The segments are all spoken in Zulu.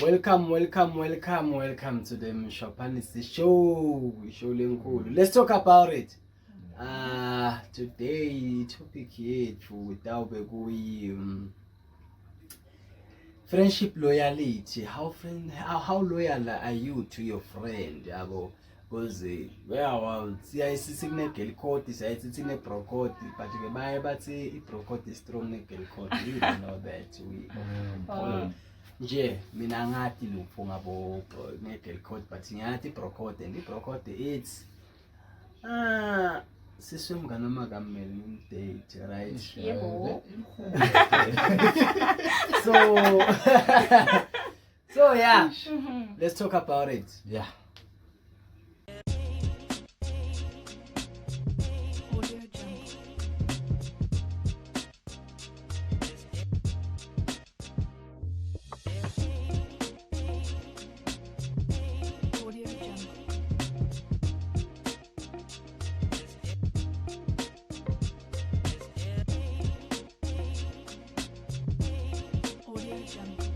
Welcome, welcome, welcome, welcome to the Mshwapanisi Show. Show lenkulu. Let's talk about it. Today topic yethu itawube kuyi friendship loyalty. How loyal are you to your friend? Yabo, because well, siyaye sithi kune girl code, siyaye sithi kune bro code, but ke baye bathi i bro code is strong ne girl code. We don't know that. We Oh. nje mina angathi lutho ngabo nge girl code, but ngiyathi bro code, and i bro code it's siswe mngane noma kamele ngimdate, right? Yebo. So yeah, let's talk about it. Yeah. Audio Jungle. Audio Jungle. Audio Jungle.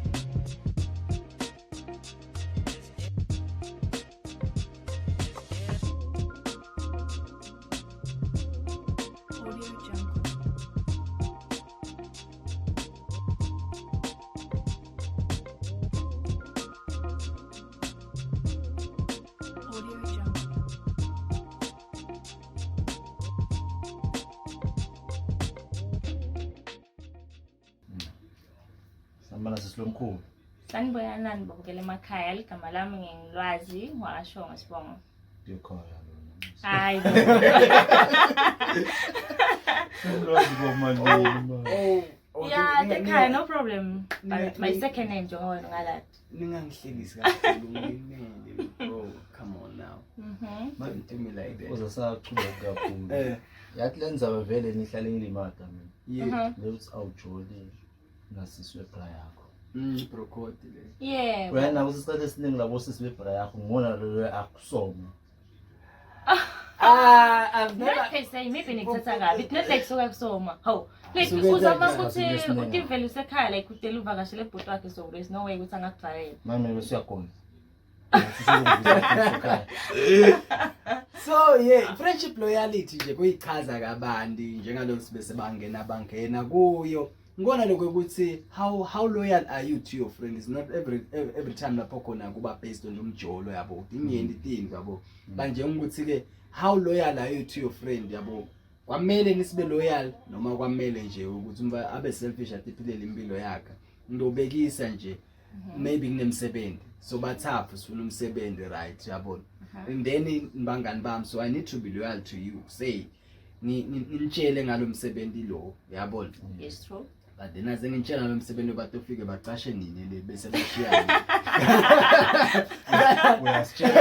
Audio Jungle. Audio Jungle. Sambana sisilomkhulu. Sanibonani babukela emakhaya, ligama lami nginguLwazi ngwakashongo sibongo. Ndikhona lona. Hayi. Lwazi bomali. Oh, Yeah, ekhaya no problem. But my second name njengoba wena ungalaphi. Ningangihlekisi kakhulu ngimele, bro. Come on now. Don't do me like that. Uzasachubeka kakhulu. Yathi le ndzaba vele nihlale ngilimata mina. Leyokuthi awujoli nasiswe bra yakho. Bro code le. Yebo. Wena kusisikhathi esiningi labo sisi bebra yakho ngibona lo akusoma. Ah, I've Not never per se, maybe nikuthatha kabi. It's not like suka kusoma. Hawu. Like Suke uzama kanjani? ukuthi Esiningi. utivele usekhaya like udela uvakashele ebhuti wakhe, so there's no way ukuthi angakujwayela. Manje bese uyagona. So yeah, friendship loyalty nje kuyichaza kabanti njengalokho sibe sebangena bangena kuyo. Ngibona lokho ukuthi how loyal are you to your friend is not every time lapho khona kuba based on umjolo, yabo, inyeni thing, yabo. Manje ukuthi ke how loyal are you to your friend, yabo, kwamele nisibe loyal noma kwamele nje ukuthi umva abe selfish atiphilele impilo yakhe. Ngidobekisa nje maybe kunemsebenzi, so bathathu sifuna umsebenzi, right, yabona, and then bangani bami, so I need to be loyal to you, say nginitshele ngalomsebenzi lo, yabona. Yes, true. But then ase ngitshela ngalomsebenzi batofike bacashe nini le bese bashiya. Uyasitshela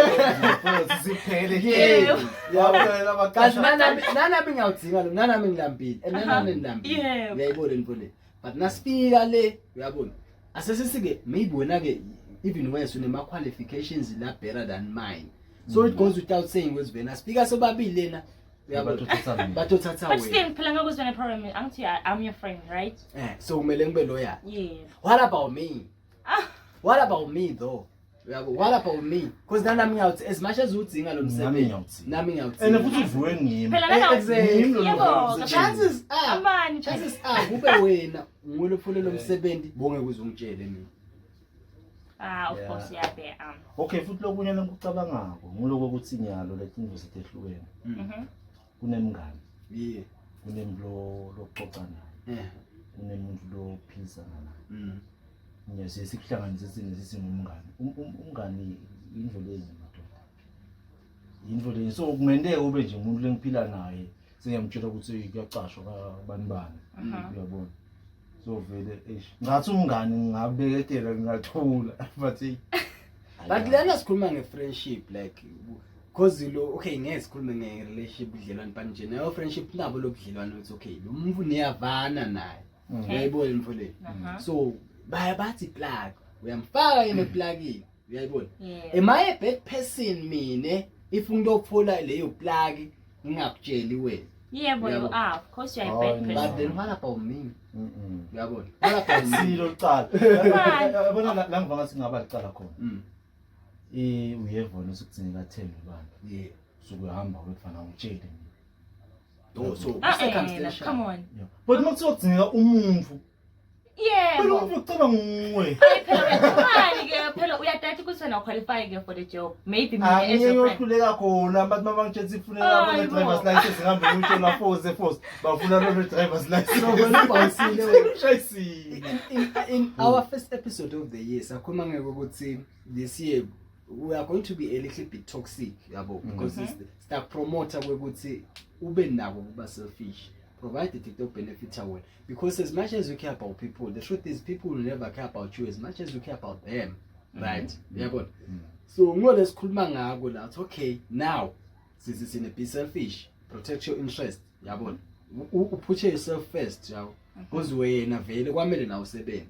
siphele. Yeah. Yabo. Kazi nanami ngiyawudzinga lo, nanami ngilambile and nanami ngilambile. Yebo. Uyayibona into le, but nasifika le, uyabona, asesisike maybe wena ke even worse unema qualifications la better than mine, so it goes without saying ukuthi vena asifika sobabili lena, uyabona, Batothatha mina. batothatha But still wena. phela ngeke uzwe problem, angithi I'm your friend, right? So kumele ngibe loyal. Yeah. What about me? What about me though? Uyabo, what about me? Because nanami ngiyawuthi as much as udzinga lo Nami msebenzi, ngiyawudzinga. nami ngiyawudzinga. And futhi uvuke ngimi. Phela nana Exactly. Ngimi lo Yebo, lo- Chances are, Amani phela. chances are kube wena nguwe lophule lo msebenzi, bonke kuze ungitshele mina. Ah, of Yeah. course, yeah, there. Okay, futhi lokunye lengikucabangako nguloko ukuthi nyalo letinto setehlukene. Kunemngani, kunemlo lokuxoxa naye, kunemuntu lophilisana naye. Siye sikuhlanganise sine sisingumngani. Umngani indlu lenye madoda. Indlu lenye. So kungenteka ube nje umuntu lengiphila naye sengiyamtshela ukuthi kuyacashwa kabani bani. Uyabona. So vele eish ngathi umngani ngingabeketela ngingathula but hey. But lena sikhuluma nge-friendship, like cause lo, okay, ngeke sikhulume nge-relationship, budlelwane, but nje nayo friendship nabo lo budlelwane ukuthi okay lo muntu niyavana naye. Uyayibona imfo le. So baya bathi plug, uyamfaka yena eplugini, uyayibona. Yeah. Am I a bad person mine if ngiyophola leyo plug ngingakutsheli wena? Yebo, you Uyabo. are. Of course you are a Oh, bad no. But person. then what about me? Mm-mm. Uyabona? What about me? Silo licala. Why? Yabona la ngiva ngathi ngaba licala khona. Uyevona usukugcinela athembe abantu. Yeah. Usuke uyahamba wefana ungitshele mina. Oh, so Ah, eh, circumstantial. come on. Yeah. But uma kuthiwa kugcineka umuntu, phela Yebo. umuntu ucela nguwe. Hayi phela uyaqala ke phela uyathatha ukuthi wena qualify ke for the job. Maybe mina as Angeke your friend. uyohluleka khona bathi mama ngitshela ukuthi ifuneka Hayi bona driver's bo. license ngihambe ngiyotshela force force bafuna lolo driver's license. So, wena ubhawusile wena. Ushayisile. In our first episode of the year sakhuluma ngeke this year we are going to be a little bit toxic yabo because mm -hmm. promoter kwekuthi ube nako kuba selfish provided it don't benefit wena because as much as you care about people the truth is people will never care about you as much as you care about them right uyabona so ngole sikhuluma ngako la uthi okay now sithi sine be selfish protect your interest yabona uput yourself first yabo because wena vele kwamele nawe usebenze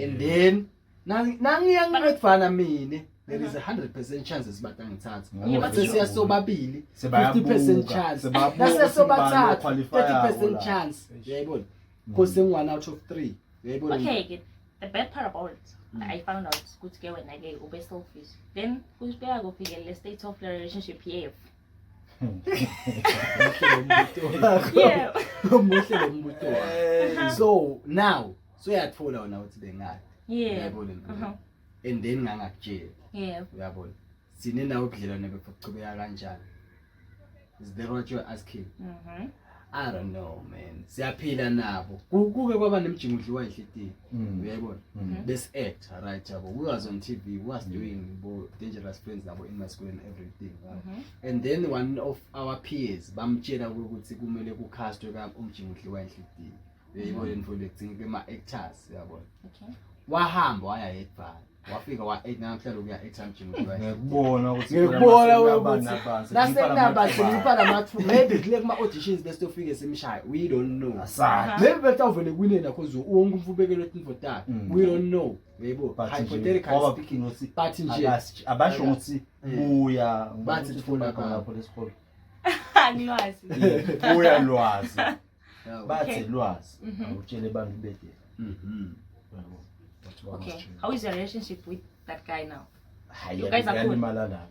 and then nangiya ngekufana mine there is a 100% chance sibatangithatha Yeah, but but- sesiyasobabili Sebayabuka, 50% chance sebayabuka nasesobathathu ukuthi ngubani 30% o-qualify-ayo la. chance uyayibona because sengu-1 out of 3 uyayibona Okay, ke the bad part about it, I found out ukuthi ke wena ke ube selfish. Then kusibeka kuphi ke le state of the relationship yethu. Muhle lo mbuto wakho. Yeah. Muhle lo mbuto wakho. So now soyathola wena ukuthi bengadi Yeah. uyayibona impilo Uh-huh. and then ngangakutsheli Yeah. uyabona sine nawe ubudlelwane bethu buchubeka kanjani is that what you're asking Mhm. I don't know man siyaphila nabo kuke kwaba nemjingo udliwa inhlitiyo uyayibona this act right yabo we was on TV we was doing bo dangerous friends nabo in my school and everything right? And then one of our peers bamtshela ukuthi kumele kucastwe ka umjingo udliwa inhlitiyo uyayibona into lekuthinga kuma actors uyabona Okay. wahamba waya yedvana wafika wa-8 namhlanje ukuya actor umjingo udliwa inhlitiyo Ngiyakubona ukuthi ngikubona ukuthi nasenaba sinipha lamathuba maybe kule kuma-auditions bese tofike simshaye we don't know Asadi. maybe betawuvele kwinena cause wonke umfubekelo wetinfo takhe we don't know yebo But nje, hypothetically ngoba speaking ukuthi but nje abasho ukuthi buya Bathi ngoba tfola khona lapho lesikole. Angilwazi. Buya lwazi. Yabo. Bathi Okay. lwazi. Awutshele abantu bedele. Mhm. Uyabo. Bathi Okay. bangasitsheli. How is your relationship with that guy now? Hayi, You guys are cool. kuyalimala lapho.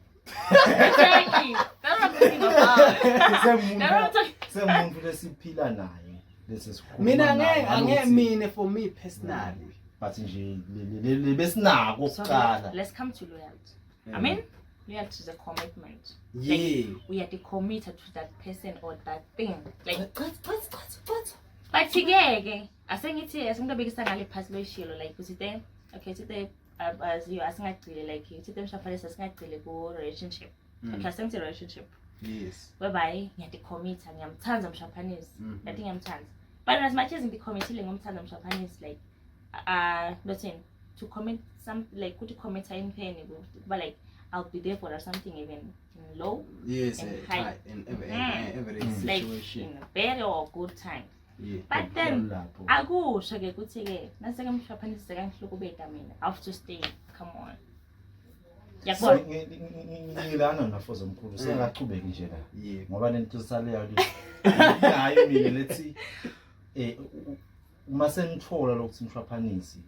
Exactly. That's what I'm talking about. That's what I'm talking. Semuntu lesiphila naye lesikhuluma mina naye, angeke angeke nalokuthi- mine for me personally but nje le besinako So kuqala. let's come to loyalty. I mean, loyalty is a commitment. yeah We are committed to that person or that thing. Like but ke ke asengithi asingabekisa ngale phasi loyishilo like uthi te okay uthi aziyo asingagcile like uthi te mshaphalisa asingagcile ku relationship. Okay, asengithi relationship. Yes. Whereby ngiyadicommitha ngiyamthanda umshaphanisi. Mhm. Ngathi ngiyamthanda. But as much as ngidicommittile ngomthanda umshaphanisi like listen to commit some like ukuthi commit in kuba like I'll be there for her something even in low Yes, And high. high in every, in every like situation. in a better or good time. Yeah. But then Lapho. akusho ke ukuthi ke naseke mshaphanisi sekangihlukumeza mina I have to stay come on. Yakubona? Ngilana nafoza mkhulu sengachubeki nje la. Yeah. Ngoba lento saleyo le. Nayo mina lethi uma senithola lokuthi mshwaphanisi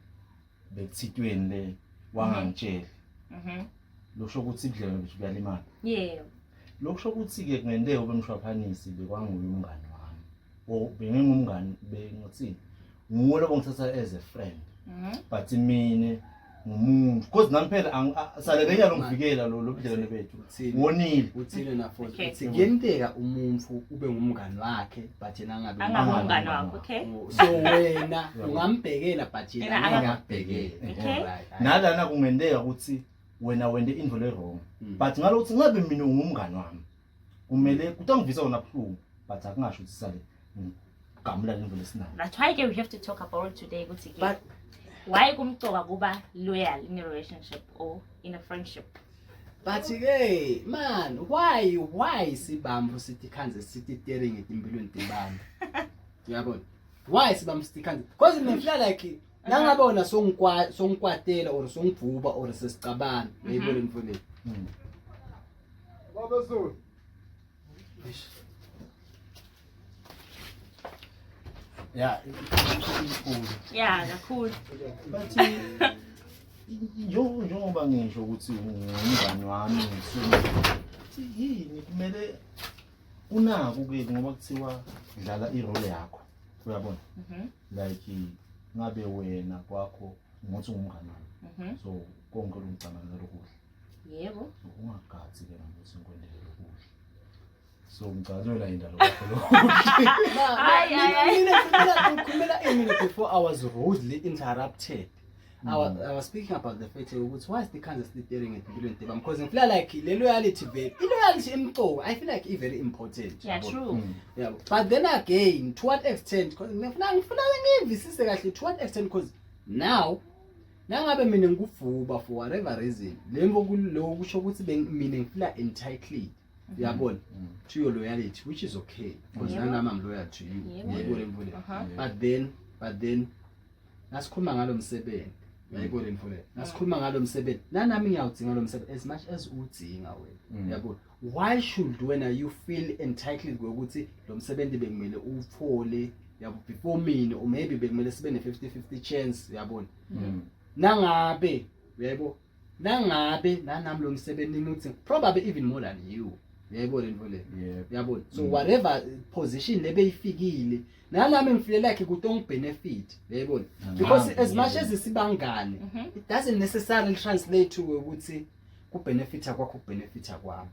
bekuthitweni le wangangitsheli. Mhm. Lokusho ukuthi ibudlelwane bethu buyalimala. Yeah. Lokusho ukuthi ke kungenteka ube mshwaphanisi bekwanguye umngani wami. Or bengingumngani bengithi nguwe lo bongithatha as a friend. Mhm. But mina ngumuntu because nami phela saleke nyalo ngivikela lo lobudlelwane bethu. Uthini? Wonile. Uthile nafoza Okay. uthi kuyenteka umuntu ube ngumngani wakhe but yena angabe Angabe umngani umngani wakho. wakho, okay? So wena ungambhekela but yena Yena angeke anga- akubhekele. Okay. Alright. Nalana kungenteka ukuthi wena wende into le wrong. Mm. But ngalokuthi ngabe mina ungumngani wami. Kumele kutangivisa wona buhlungu but akungasho ukuthi sale ngigamula lento lesinayo. That's why ke we have to talk about it today ukuthi ke But why kumcoka kuba loyal in a relationship or in a friendship. But ke man why sibambo sithi khanze sithi tering etimpilweni tebantfu uyabona why sibambo sithi khanze because mina feel like nangabe wona songikwa songikwatela or songivuba or sesicabana uyayibona mfowethu Baba Zulu. Ya, inkulu. Ya, kakhulu. But njengoba ngisho ukuthi ungumngani wami ngisuke yini kumele unaku ke ngoba kuthiwa dlala irole yakho uyabona. Like ngabe wena kwakho ngothi ungumngani wami. So konke lokungicabangela okuhle. Yebo. So ungagadzi ke ngokuthi ngikwendele lokuhle. So ngicabangela indaba yakho lokho. Hayi, hayi, hayi. Mina ngikhulumela a minute before I was rudely interrupted. I was speaking about the fact ukuthi why is the Kansas steering empilweni tebami, because I feel like le loyalty vele, i-loyalty imcoka, I feel like i very important. Yeah, yabo. true. Yabo, but then again, to what extent? Because ngifuna ngivisise kahle to what extent, because now nangabe mina ngikuvuba for whatever reason, lemvo lo kusho ukuthi mina ngifeel entitled, uyabona, to your loyalty, which is okay because nanami I'm loyal to you. Yebo, lemvo le. But then nasikhuluma ngalo msebenzi, uyayibona lemvo le, nasikhuluma ngalo msebenzi, nanami ngiyawudzinga lo msebenzi as much as udzinga wena. Yabo, why should wena you feel entitled ngokuthi lo msebenzi bekumele uwuthole, yabo, before mina, or maybe bekumele sibe ne-50 50 chance, uyabona? Nangabe uyaybo, nangabe nanami lo msebenzi ngithi probably even more than you, uyayibona into le? Uyabona? So whatever position lebeyifikile, nalami ngifeel like kutongibenefit, uyayibona, because as much as sibangane, it doesn't necessarily translate to ukuthi kubenefita kwakho kubenefita kwami,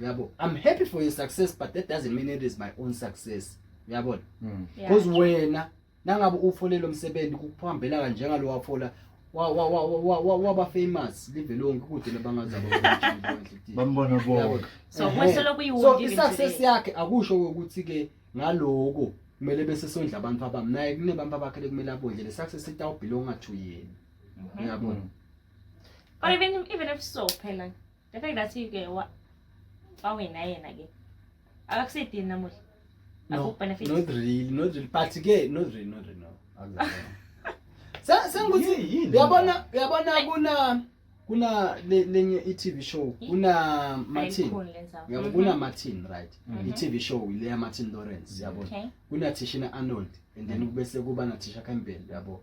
uyabo. I'm happy for your success, but that doesn't mean it is my own success, uyabona? Because wena nangabe ufole lo msebenzi kukuhambela kanjengalo wafola waba famous live lonke kude labangazi. Bambona bonke. So kwesolo kuyiwundi So even i-success today. yakhe akusho ukuthi ke ngaloko kumele bese sondla abantu abami, naye kunebantu abakhe kumele abondle, le success itawubelonga to yena, uyabona? But even if so phela, the fact that you ke wa wawina yena ke akakusidini namuhla. No, Akubenefit. not really, not really, but ke not really, not really, no, akuzange. Sengukuthi Yini? uyabona kuna lenye i-TV show, kuna Martin. Ayikhuni lenzawo. Uyabo, kuna Martin, right? I-TV show le ya Martin Lawrence, yabo. Kuna Tishina Arnold and then bese kuba na Tisha Campbell, yabo.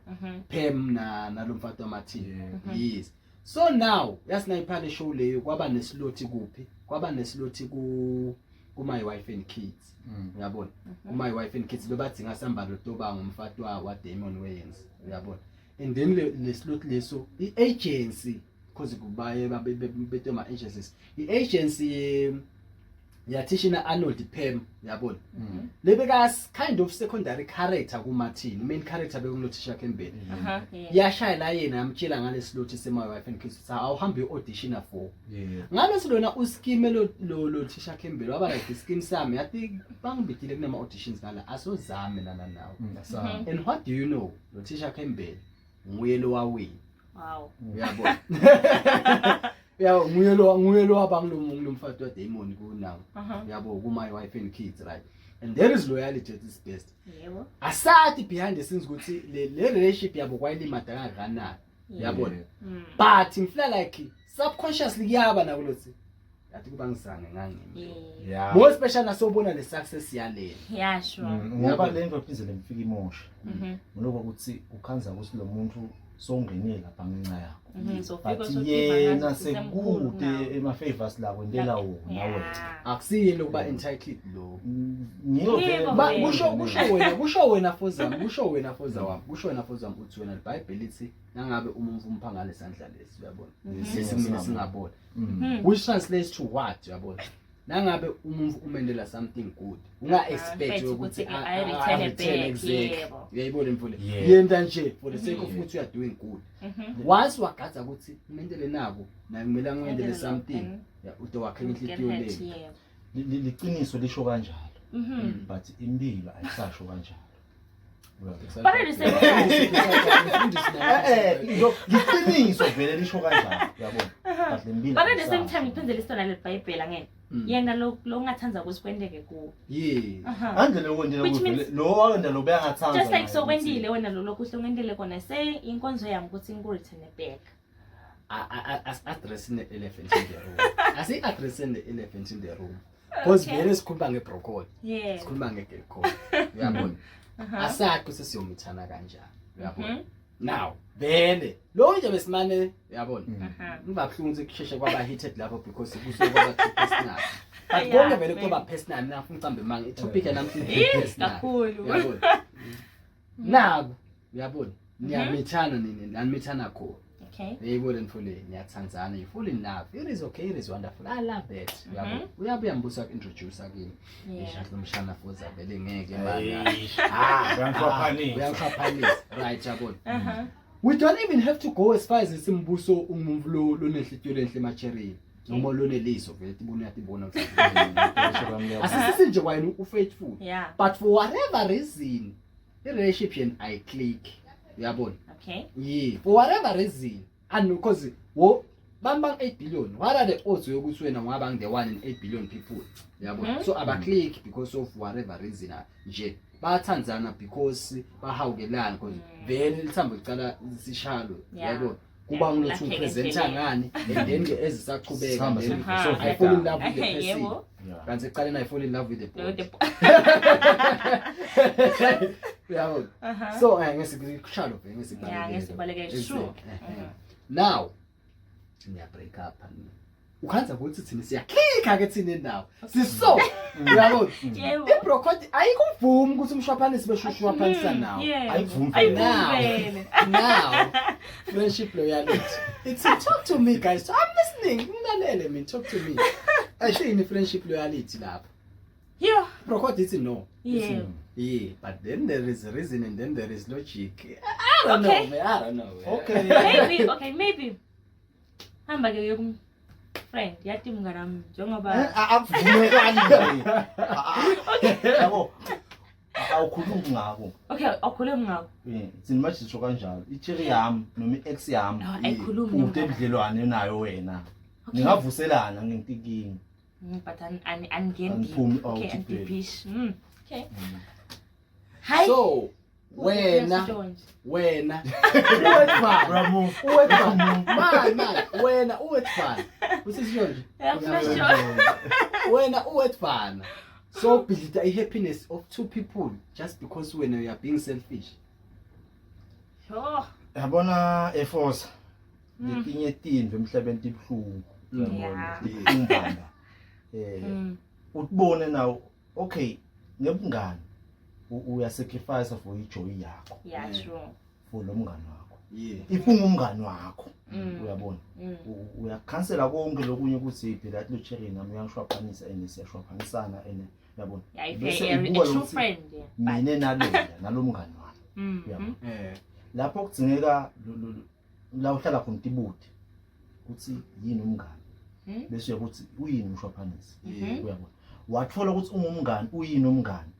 Pam na nalomfati wa Martin. Yes, so now yasinayipha le show leyo, kwaba neslot kuphi? Kwaba neslot ku My Wife and Kids. Uyabona, ku My Wife and Kids bebadzinga somebody toba ngumfati wa Damon Wayans, uyabona? And then le slot leso, i-agency, because kubaye beto ma agencies, i-agency yaTishina Arnold, Pam, uyabona, lebeka kind of secondary character kuMartin, main character bekunoTisha Campbell. Yashaya la yena, yamtshela ngale slot sema Wife and Kids, awuhambe uaudition for ngalosi lona uskime lo Tisha Campbell, waba like, "Scheme sami yathi bangibidile kunama auditions ngala, asozame lana nawe." And what do you know, lo Tisha Campbell nguye lo wawina. Uyabona, ya, nguye lo wabangilo mfati wa Damon kunawo. Uyabo, ku My Wife and Kids, right? And there is loyalty at its best. Asathi behind the scenes ukuthi le relationship yabo kwayilimada kangakanani, uyabona? But ngifeel like subconsciously kuyaba nakulothi yathi kuba ngizange ngangimi. More special nasobona le success yalena. Yeah, sure. Ngoba le nto phinde lemfika imosha ngiloko ukuthi ukhanza ukuthi lo muntu sowungenile lapha ngenxa yakho. So fika But usutiva yena ngathi usemkhulu sekude kunawe. ema-favors la kwentela wona wena. Akusiyini ukuba entitled lo. Ngiyo vele. Yebo, Ba vele. kusho wena Fozam, kusho wena Foza wami, kusho wena Foza wami, uthi wena iBhayibheli lithi nangabe umuntu umpha ngale sandla lesi, uyabona, lesi mina singabona, which translates to what, uyabona, nangabe umuntu umendela something good, unga expect expect ukuthi ukuthi a I return it return back, exactly. Uyayibona imfule? Yenta nje for the sake of ukuthi you are doing good. Once wagadza ukuthi umendele nako naye kumele angwendele Ngenzele something, lokho, ya, ude wakhe you inhliziyo get hurt, le. yebo. Liqiniso lisho kanjalo, but impilo ayisasho kanjalo. But at the same time, Liqiniso vele lisho kanjalo, uyabona, but le mpilo but at the same ayisasho. time iphindze lisona lelibhayibheli angeke yena lo ungathanda ukuthi kwenteke kuwe. Andlela yokwendela Which kuvele means- lo wakenda lo beyangathanda Just like naye so ukuthi- kwendile wena lo lokuhle ungentele kona, say inkonzo yami ukuthi ngiku-return back. As addressing the elephant in the room, asi addressing the elephant in the room. Because vele sikhuluma ngebroccoli. Yeah. Sikhuluma ngegecko. Uyabona? Asakho ukuthi siyomithana kanjani. Uyabona? Now, vele lo nje besimane uyabona. Ngiba buhlungu ukuthi kusheshe kwaba heated lapho because kusuke kwaba too personal. But konke vele kuba personal mina ngifuna ucambe manga i-topic yanamhlanje Eh, personal. kakhulu. Uyabona? Naku uyabona? Niyamithana nini nanimithana khona. Okay. Yeyibona nifule niyathandzana you fall in love. It is okay, it is wonderful. I love that. Uyabona? Uyabuya mbuso aku-introduce kimi. Ishadla umshana fuza vele ngeke mana. Ah, Uyangihlwaphanisa. Uyangihlwaphanisa. Right yabona. We don't even have to go as far as isimbuso umuntu lo lonenhlitiyo lenhle emacherini. Noma loneliso vele tibona uyatibona ukuthi. Asisisi nje kwayena ufaithful. Yeah. But for whatever reason, i-relationship yena ayiclick. Uyabona? Okay. Yeah, for whatever reason. And because wo bambang 8 billion, what are the odds yokuthi wena ungaba the one in 8 billion people? Uyabona? So abaclick because of whatever reason ah, nje. Bayathandzana because bahawukelana because vele lithambo licala sishalo. Yeah. Uyabona? Kuba ngilothi Lakheke upresenta endleleni. ngani and then ke ezisaqhubeka Sihamba then sivele I fall in love with the person. Yebo. Yeah. Kanti ekuqaleni I fall in love with the Lo boy. Uyabona? So ngesikushalo vele ngesibalekele. Yeah, ngesibalekele, sure. Exactly. Now niya break up. Ukhanza ukuthi thina siyaklika ke thina nawe. Siso. Uyabona? Yebo. Ibrocode ayikuvumi ukuthi umshwaphanisi beshushwaphanisa nawe. Yebo. Ayivumi vele. Ayivumi vele. Now friendship loyalty. It's a talk to me guys. I'm listening. Ngilalele mina talk to me. Actually in friendship loyalty lapha. Yeah. Brocode ithi no. Yebo. Yeah, but then there is reason and then there is logic. I don't Okay. know, man. I don't know. Man. Okay. Maybe, okay, maybe. Hamba ke yokum friend, yathi mngani wami njengoba Akuvumelani nje. Yabo. Awukhulumi ngako. Okay, awukhulumi ngako. Eh, thina manje sisho kanjalo. I-cherry yami noma i-ex yami No, ayikhulumi ude nomngani. budlelwane nayo wena. Okay. Ningavuselana ngentinkinga. But an angeni deep. Angiphumi out Okay, phela. angideepish. Okay. Hi. So, wena wena uwethwana Bravo. uwethwana man man wena uwethwana usisho nje wena uwethwana so bhidlita i-happiness of two people just because wena you are being selfish. Sure. Yabona eforce. Letinye tintfo emhlabeni tibuhlungu. Yeah. Uyabona. Eh, utibone nawo okay ngebungani uya sacrifice for ijoy yakho Yeah, true. for lo mngani wakho. Yeah. If ungumngani wakho uyabona uyakhansela konke lokunye ukuthi phela lo cherry nami uyangishwaphanisa and siyashwaphanisana and uyabona Yeah, if Bese you're ubuka a true lokuthi friend, yeah. mina naloya nalomngani wami uyabona lapho kudzingeka la uhlala khona utibude ukuthi yini umngani bese uyakuthi uyini umshwaphanisi uyabona wathola ukuthi ungumngani uyini umngani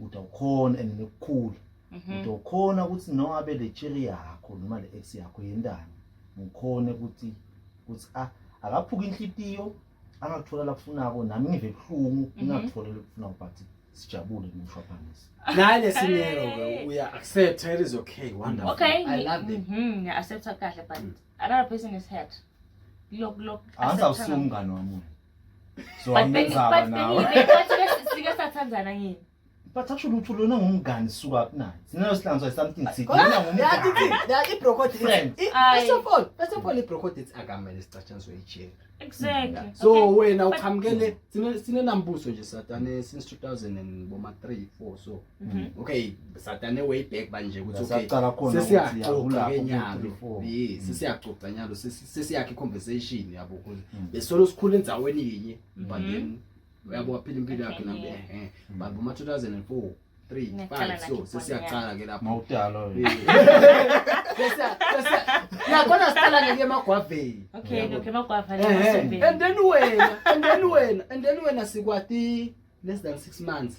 utawukhona and nekukhula utawukhona ukuthi noma abe le cherry yakho noma le ex yakho yendani ngikhone ukuthi akaphuka inhlitiyo angakuthola lakufunako nami ngive buhlungu ngingakuthola lokufunako but sijabule nomshwaphanisi. Nale scenario ke uya accept it is okay wonderful. Okay. I love it. Yeah, accept kahle but another person is hurt. Look look. Angizawusiya umngani wami wena. So But angenzaba but nawe. sike sathandzana yini? But actually uthi lona ngumngani suka kunaye. Sinayo sihlanganiswa something sithi lona ngumngani. Yeah, ibrocode Friend. Aye. First of all ibrocode ithi akamele sicatshaniswe icherry. Exactly. So Okay. wena But- uqhamukele sine nambuso nje satane since 2003 4 so okay satane way back manje ukuthi okay Saqala khona ukuthi sesiyaxoxa ke ya, nyalo. kulapho ku-three, four. Yes, sesiyaxoxa nyalo sesiyakhe conversation yabo because besolo sikhula endzaweni yinye but then uyabo waphila impilo yakhe Okay, nambe yeah. but boma 2004 3 Niyaqala 5 so nakho sesiyaqala ke lapho. Mawudala wena. Sesiya nakhona siqala ngeke emagwaveni. Okay, okay, magwava And then wena, and then wena, and then wena sikwati less than 6 months.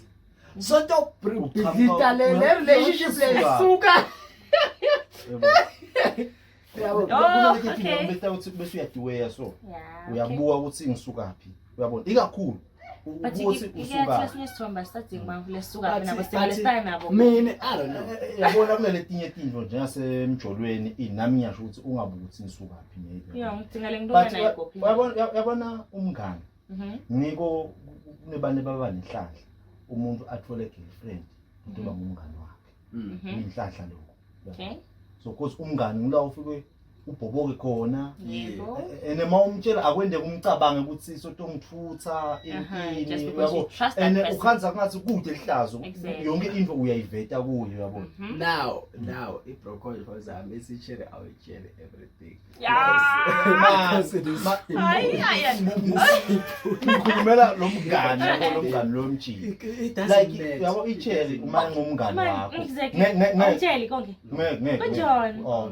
So to bhidlita le relationship le suka. Yabo. Oh, Kunaleti okay. bese uthi bese uyadiweya so. Yeah. Uyabuka ukuthi ngisukaphi. Uyabona ikakhulu But ukuthi iyathi usukaphi. esinye isithombe asisadingi uma lesuka But- nabo but- singalesana nabo. Mina I don't know. Yabona kunaletinye tintfo njengasemjolweni inami ngiyasho ukuthi ungabuki ukuthi ngisukaphi maybe. Yeah, ngidinga le But nto nayo kuphi. uyabona uyabona umngani. Ngiko kunebantu baba nenhlanhla umuntu athole girlfriend utoba ngumngani wakhe. Inhlanhla lokho. Okay. So cause umngani ngila ufike ubhoboke khona. Yebo. And uma umtshela akwende kumcabange ukuthi sotongithutha Just intini because you uyabo. trust that And person. ukhanza ngathi kude lihlazo Exactly. yonke into uyayiveta kuyo uyabona. Now i-brocode zami isitshele awuyitshele everything. Yeah. Because it is Hayi, hayi. Ngikhulumela lo mngani yabo lo mngani lo mjini. It doesn't Like matter. yabo itshele uma ngumngani Man, wakho. exactly. Nge nge Awutsheli konke. nge nge. Kanjani? Oh.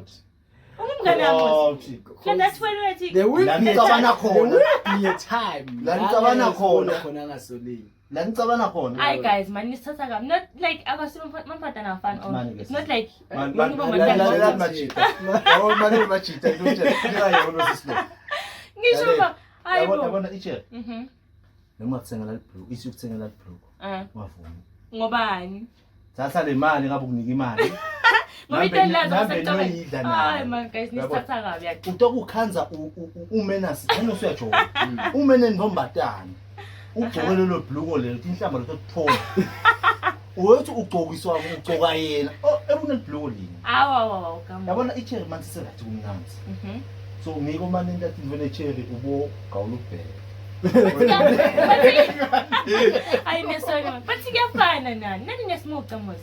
Ungumngani wami. Oh. Yeah, that's when we're There will La be a nicabana time. khona. There will be a time. La nicabana khona. Khona ngasolinye. La nicabana khona. Hi guys, man, nisithatha kabi. Not like akasimampatana afana. Mani ke It's not like Man Yonke man uba lalela madlala. majita. Yabo manje majita into nje yona sislo. Ngisho ba hayi Yabo bo. yabona itshele Mhm. noma kuthengela libhlue isi ukuthengela libhlue Eh, ungavumi. ngobani? Thatha le mali ngabe ukunika imali. Ngoba into elazo Nambe ngisacabanga. noyidla Hayi nayo. man guys, nisithatha kabi yathi. Utokukhanza umenasi noma usuyajola. Umene ntombatana. Ugcoke lelo bhluko lelo tinhlamba lotothola. Uyothi ugcokiswa ugcoka yena. Oh ebunelibhluko linye. Awu awu awu come. Yabona icherry manje selathi kumnanzi. Mhm. So ngiko manje into athi ngivele cherry ubo gawula ubheke. Hayi nesona. But kuyafana nani? Nani nesimoca mos.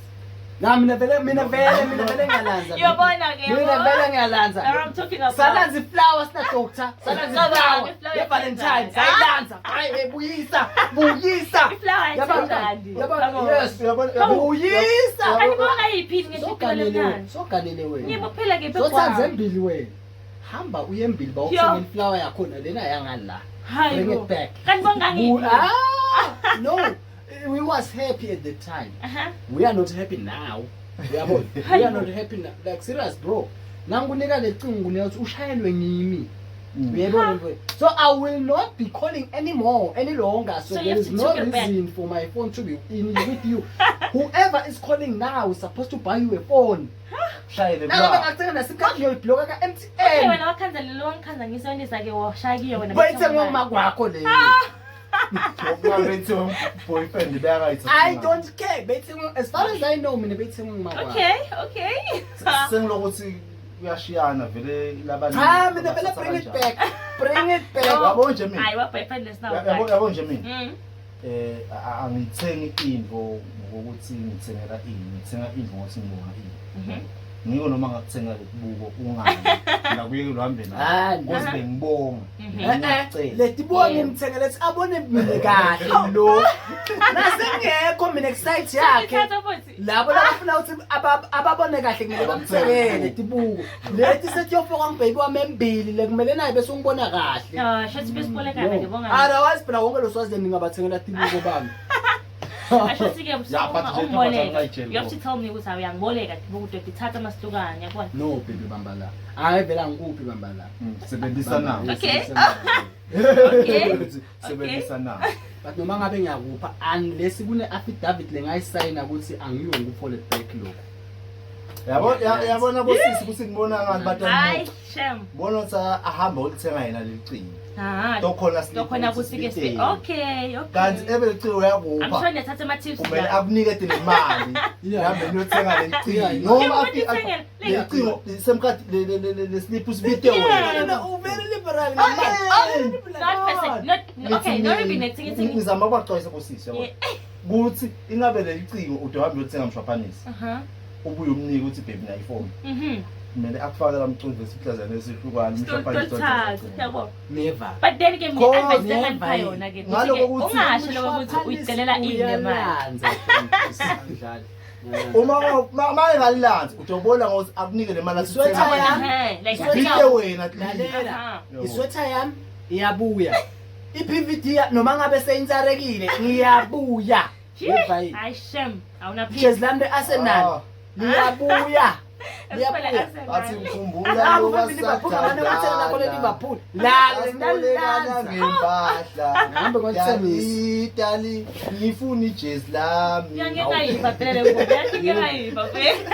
Na mina vele mina vele mina vele ngiyalanza. Uyabona ke Mina vele ngiyalanza. I'm talking about. Salanza iflower sina doctor. Salanza Cabanga, iflower. iflower Ye Valentine ethandana. sayilanza. Hayi buyisa. Buyisa. Iflower Yabona- ayithandani. yabona- Come on. Yes, Uyabona Buyisa. Kanti bongayiphili ngesipilo Soganele lemnandi. soganele wena. Yebo phela ke Sothanze embili wena. Hamba uye embili Yo. bawuthenge iflower yakhona lena yangala. Hayi Bring bo. it back. Kanti bongangiphi? Ah, no. We was happy at the time. Aha. We are not happy now. Uyabona? We are not happy now. Like serious bro. Nangunika lecingo ngunika ukuthi ushayelwe ngimi. Uyayibona mfowethu? So I will not be calling anymore any longer. So, So you there have is to no take it back. reason for my phone to be in with you. Whoever is calling now is supposed to buy you a phone. Shayele Nangabe bra. ngakuthenga nesim card ngiyoyibloka ka Okay MTN. wena wakhanza lelo wangikhanza ngisebenzisa ke washaya kiyo wena. Bayithengwa ngoma kwakho leyo. Ngoba boyfriend beyakayithatha. I don't care. Bayithengwa as far as I know mina bayithengwa ngoma kwakho. Okay, okay. Sengilokuthi kuyashiyana vele labantu. Cha mina vele bring it back. Bring it back. Yabo nje mina. Hayi wa boyfriend less now. Yabo yabo nje mina. Angithengi into ngokuthi ngithengela ini, ngithenga into ngokuthi ngibonga ini. Ngiko noma ngakuthenga lekubuko ungayi. Ngakuyeke luhambe nawe. Ah, no. Because bengibonga. Ngiyacela. Letibuka ngimthengele lethi abone mina kahle lo. Nasengekho mina ku-site yakhe. Thatha futhi. Labo labafuna ukuthi ababone kahle kumele bamthengele tibuko. Leti sethi yofoka ngibheki wami embili le kumele naye bese ungibona kahle. Ah, shothi besibolekana ke bonga. Otherwise phela wonke lo Swaziland ngingabathengela tibuko bami. Asho ke Yeah, but nje umboleka. intombazane You have to tell me ukuthi awuyangiboleka ukuthi uthatha masihlukane yabona. No baby bamba la. Hayi vele angikuphi bamba la. Sebenzisa na. Okay. Okay. Sebenzisa na. But noma ngabe ngiyakupha unless kune affidavit lengayisayina ukuthi angiyo ngikuphole back lokho. Yabo yabona bosisi ukuthi ngibona ngani Hayi, batana. shame. Bona ukuthi ahamba ulithenga yena lelicingo. Ah. Tokhona Tokhona ukuthi ke sibe okay, okay. Kanti ebelicingo I'm uyakupha. sure niyathatha ama tips. Kumele akunikete le mali. Yeah. Hambe niyothenga lelicingo. Yeah. Noma Yeah, afike ulithengele. lelicingo semkhathi le slip usibite Yeah. wena. No, no, very liberal. Not person, not okay, not even a Ngizama ukwaxwayisa bosisi yabo. Kuthi ingabe lelicingo udohambe uyothenga mshwaphanisi. Ubuye umnike ukuthi baby nayo ifoni. Kumele akufake la mculo wesihlazana esihlukane mshwaphanisi. Yabo. Never. But then ke mina Cause advice engangipha never. yona ke Ngaloko ukuthi ukuthi ungasho lokho ukuthi uyicelela ini le mali. Uyalanza, Angidlali. Uma ma engalilanzi utobona ngokuthi akunike le mali Iswetha asithenga. yami. Like Ubhide wena Lalela. Aha. Iswetha yami iyabuya. I-PVD noma ngabe seyinsarekile ngiyabuya. Never. Hayi shame, awuna Jezi lami le-Arsenal Ah. liyabuya. Liyabuya. Bathi ngikhumbula lokho Liverpool. La Asibolekana ngempahla. Ngihambe ngolithengisa. Itali ngifuna ijezi lami. Ngiyangekayiva phela le ngoma. Ngiyangekayiva phela.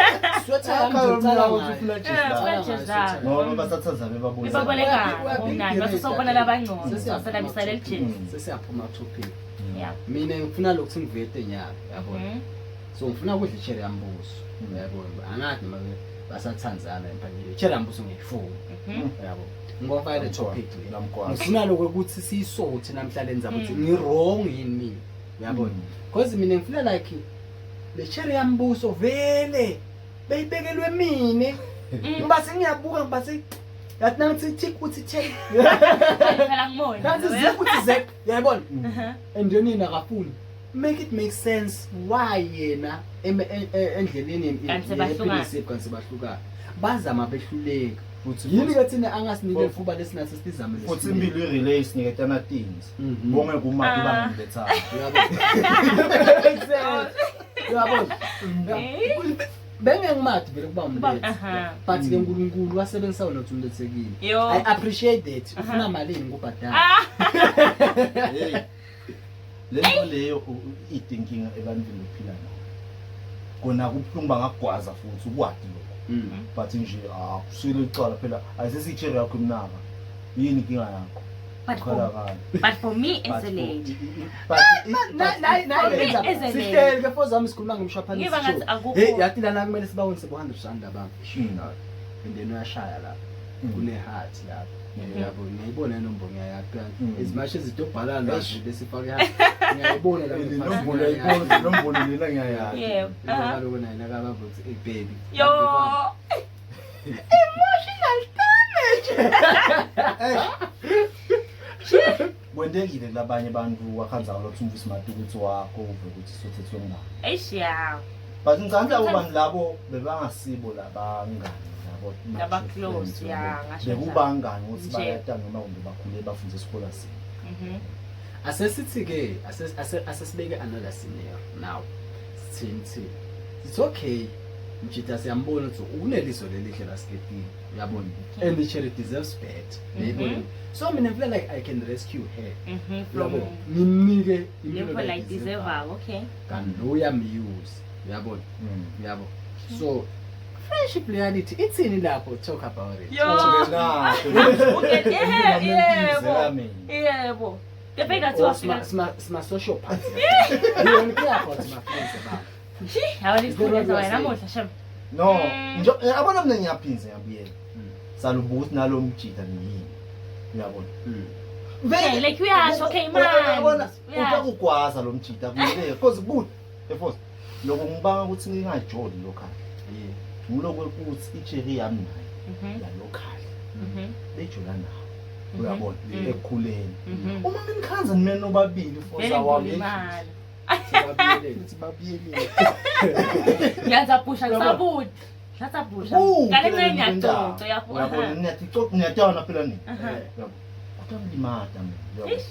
Sweater yami Akhala ngicala umnyango ngayo. uthi ufuna ijezi Eh, lami. ufuna ijezi lami. Ngoba basathaza bebaboleka. Bebaboleka ngomngani base sawubona labangcono. Basalabisa leli jezi. Sesiyaphuma topic. Yeah. Mina ngifuna lokhu singivete nyaka, yabona. So ngifuna ukudla icherry yambuso. Yabona. Angathi noma basathanzana empangile. Icherry yambuso ngiyifuna. Yabo. Ngoba le topic le. Lamkwasa. Ngifuna lokho ukuthi siyisothe namhla lenza ukuthi ngi-wrong yini mina. Uyabona? Because mina ngifuna like le cherry yambuso vele beyibekelwe mina. Ngiba sengiyabuka ngiba se yathi nangithi tick uthi check. Phela ngimona. Nangithi zip uthi zek. Uyayibona? And then yena akafuni. Make it make sense why yena endleleni Kanti sebahlukana. ye-happiness kanti sebahlukana. Bazama behluleka. Futhi Yini ke thina angasinike ifuba lesinaso silizame futhi impilo i-relay siniketana things. Mhm. Bonke kumati Ah. bangilethana. Uyabona? Uyabona? Bengengimadi vele kuba umlethe. Aha. But ke uNkulunkulu wasebenzisa wona ukuthi umlethekile. Yo. I appreciate that. Ufuna malini ngubhadala. Ah. Hey. Le nto leyo iyinkinga ebantwini ophila nabo. Kona kubuhlungu bangagwaza futhi ukwati lokho. But nje akusile icala phela ayisesitshere yakho imnaka. Yini inkinga yakho? But for, Ukhala but for me as But a for- lady, but For me as a lady. Sihleli ke foza sikhuluma ngomshaphanisi. Ngiba ngathi akukho- Hey, yathi lana kumele sibawonise bo 100 rand abantu. And then uyashaya lapha. Kune heart lapha. Yabo ngiyayibona inombolo ngiyayaphi. As much as idobhala lwazi besifake heart. Ngiyayibona lapha. Inombolo ayibona, inombolo lena ngiyayazi. yebo. Aha. Kaloku naye nakababa uthi hey baby. Yo. Emotional damage. Kwentekile kulabanye abantu wakhanza ukuthi umvusi mati ukuthi wakho uve ukuthi sothethwe ngubani. Eish yeah. But ngicabanga labo bantu labo bebangasibo labangani labo. Laba close, yeah, ngasho Bekubangani ukuthi Nje. bayatana noma kumbe bakhule bafunde isikole sinye. Asesithi ke asesibeke another scenario now. Sithini thini. It's okay. Mjita siyambona ukuthi uneliso lelihle lasketini. Uyabona? And the cherry deserves better. Uyayibona? So mina feel like I can rescue her. From Uyabona? Ngimnike impilo level like deserve, okay. Kanti lo uyamuse. Uyabona? Uyabo. So friendship reality ithini lapho talk about it. Yo. Okay, yeah, yebo. Yebo. Kepha Or kuthiwa sma social party. You don't care about my friends about. Shi, awalisikhuleza wena namuhla shem. No, nje yabona mina ngiyaphinza ngiyabuyela. Salubuka ukuthi nalo mjita ngiyini. Uyabona? Okay, like uyasho, okay man. Uyabona Uyasho. utakugwaza lo mjita kuyeke because good. Efos lokho ngibanga ukuthi ngingajoli local. Yeah. Ngiloko ukuthi icherry yami nayo ya local. Bejola nawo. Uyabona ekukhuleni. Uma nginikhanza mina nobabili Vele fosa wami. ngilimala. Sibabuyelele. Ukuthi babiyelele. Ngiyazapusha ngisabudi. Ngisabusha. Kale ncane ngiyacoca uyabo. Uyabona niyathi niyatana phela nini. Aha. Uyabona. Kodwa ngilimata mina. Uyabona. Eish.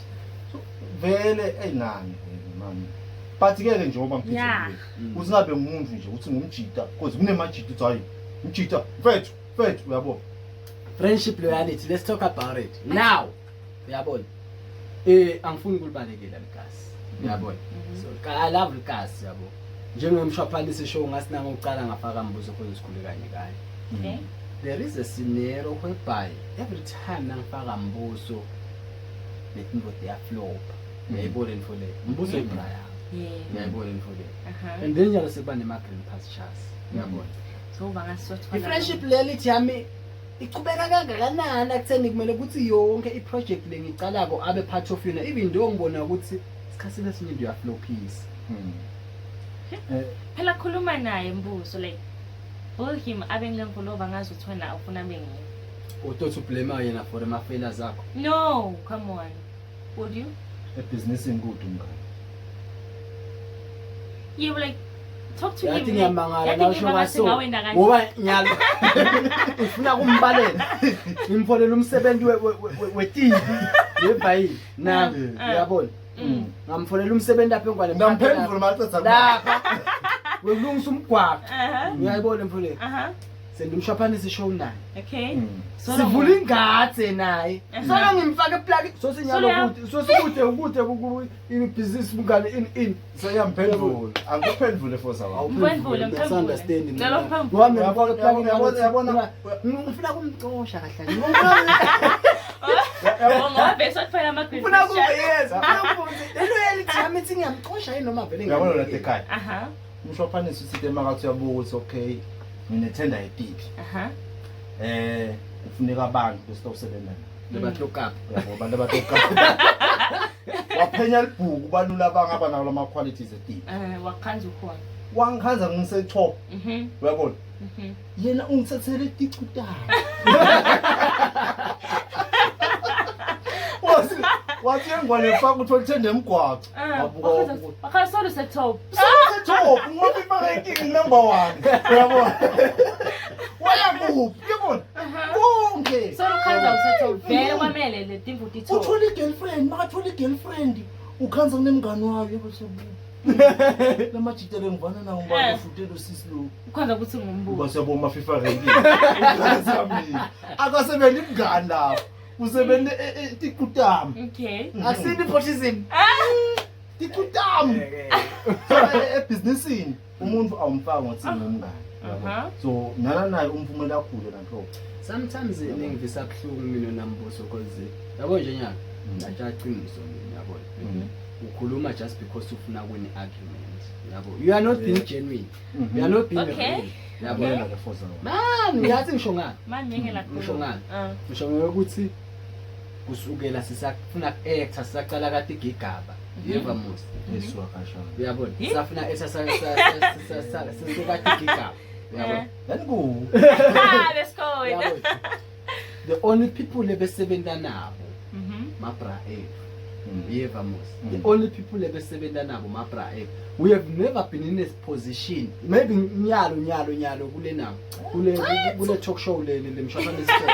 So vele eyinani mani. But ke ke njengoba ngiphethe Yeah. uthi ngabe ngumuntu nje uthi ngumjita because kunemajita uthi hayi mjita mfethu mfethu uyabona. Friendship loyalty, let's talk about it. Now. Uyabona? Angifuni ukulibalekela ligasi. Uyabona? So I love ligasi yabo. Njengomshwaphanisi show ngasinanga uqala ngafaka mbuzo khona sikhule kanye kanye. Okay. There is a scenario whereby every time nangifaka mbuso letinto tiyaflop. Uyayibona info le. Mbuso ibraya. Yeah. Uyayibona info le. Aha. And then njalo sekuba nema green pastures. Uyabona? So bangasothola. I-friendship loyalty yami ichubeka kangakanani akutheni kumele ukuthi yonke i-project le ngicalako abe part of yona even though ngibona ukuthi isikhathi lesinye nje uyaflophisa. Phela khuluma naye mbuso like build him abe ngilemvulo bangazi ukuthi wena ufuna abe ngini. Utothi ublame yena for ama failures akho. No, come on. Would you? Ebhizinisini kude umngane. Yeah, like talk to him. Yathi ngiyamangala Yathi nawusho ngiba ngathi ngaso. ngawenda kanje. Ngoba nyalo ufuna kumbalela. Ngimfonela umsebenzi we TV yevayili. Na uyabona. Ngamfonela umsebenzi apha engwane. Ngamphendula maqedza lapha. Wekulungisa umgwaqo. Aha. Uyayibona mfowethu. Aha. Senda umshwaphanisi show naye. Okay. Sivula ingadze naye. Solo ngimfaka eplug so sinyalo Solo kude so sikude ukude ibhizinisi mngane in. Seyangiphendula. Angikuphendule for sawa. Mphendule, mphendule. Understand. Ngicela umphendule. Ngoba ngifaka eplug Yabona- ngifuna kumcosha kahle. Ngoba bese wathola ama-green Ngifuna ku question. yes, ngifuna ku lelo yelithi yami ithi ngiyamcosha yini noma vele Uyabona la ekhaya. Aha. Umshwaphanisi uthi makathi uyabuka ukuthi okay nginethenda yetipi. Aha. Kufuneka abantu besitawusebenza nabo. Lebahlokapha. Uyabo abantu abatoka. Waphenya libhuku balula abangaba nawo lama qualities etipi. Wakhanza ukhona. Wangikhanza ngise top. Uyabona? Yena ungithathele iticu tami. Wathi wathi engwane faka uthola ithende emgwaqo. Wabuka wabuka. Wakhanza solo se-top. Top ngoba iba-ranking number 1. Uyabona? Waya kuphi? Uyabona? Konke. Solo ukhanza use-top. Vele kwamele le timvu ti-top. Uthola i-girlfriend, makathola i-girlfriend, ukhanza kunemngani wayo yebo sobu. Lamajita bengivana nawo ngibani ufutele usisi lo. Ukhanza ukuthi ngumbuzo. Uba siyabona ama FIFA ranking. Ukhanza mina. Akasebenzi imngani lapho. Usebenze tikutami. Okay. Akusini nepotism. Tikutami. Ebhizinisini umuntu awumfaki ngokuthi ngumngani. Aha. So nana naye umphumela akhule nanhlobo. Sometimes ningivisa buhlungu mina nambuso because yabo nje nyaka ngiyaqiniso mina yabo. Ukhuluma just because ufuna win argument yabo. You are not being genuine. You are not being real. Yabo. Yabona ke foza. Man, ngiyathi ngisho ngani? Man ngeke la Ngisho ngani? Ngisho ngokuthi kusukela sisafuna actor sisaqala kade igigaba. Yeva mos. Yesu akashana. Uyabona? Sisafuna actor sisukade igigaba. Uyabona? Then go. Ah, let's go. Uyabona? The only people ebesebenza nabo mabra ethu. Yeva mos. The only people ebesebenza nabo mabra ethu. We have never been in a position. Maybe nyalo nyalo nyalo kule nabo. Kule talk show le le mshashane talk.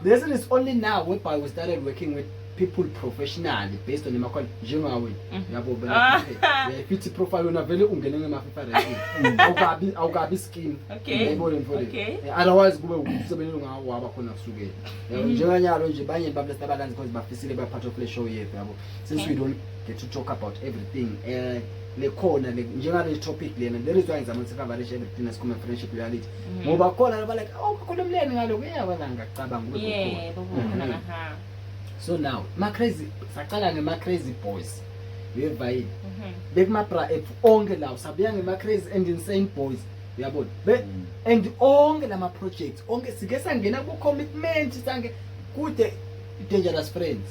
This is only now whereby we started working with people professionally based on emakhona njengawe. Yabo bena. Uyayifithi profile wena vele ungene ngema FIFA ranking. Awukabi scheme. Okay. Yayibona mfowethu. Okay. Otherwise kube umsebenzi ongawo waba khona kusukela. Njenganyalo nje banye bablesta abalanzi because bafisile ba part of le show yethu yabo. Since we don't get to talk about everything lekhona le njengale topic lena there is why ngizama ukuthi coverage everything as common friendship reality. Ngoba khona laba like oh khulumleni ngaloko yabona ngacabanga ukuthi kukhona. Yebo, kukhona aha. So now ma crazy saqala ngema crazy boys. Uyevayile. Bekuma bra ethu onke lawo sabuya ngema crazy and insane boys. Uyabona? And onke lama projects onke sike sangena ku commitment sange kude dangerous friends.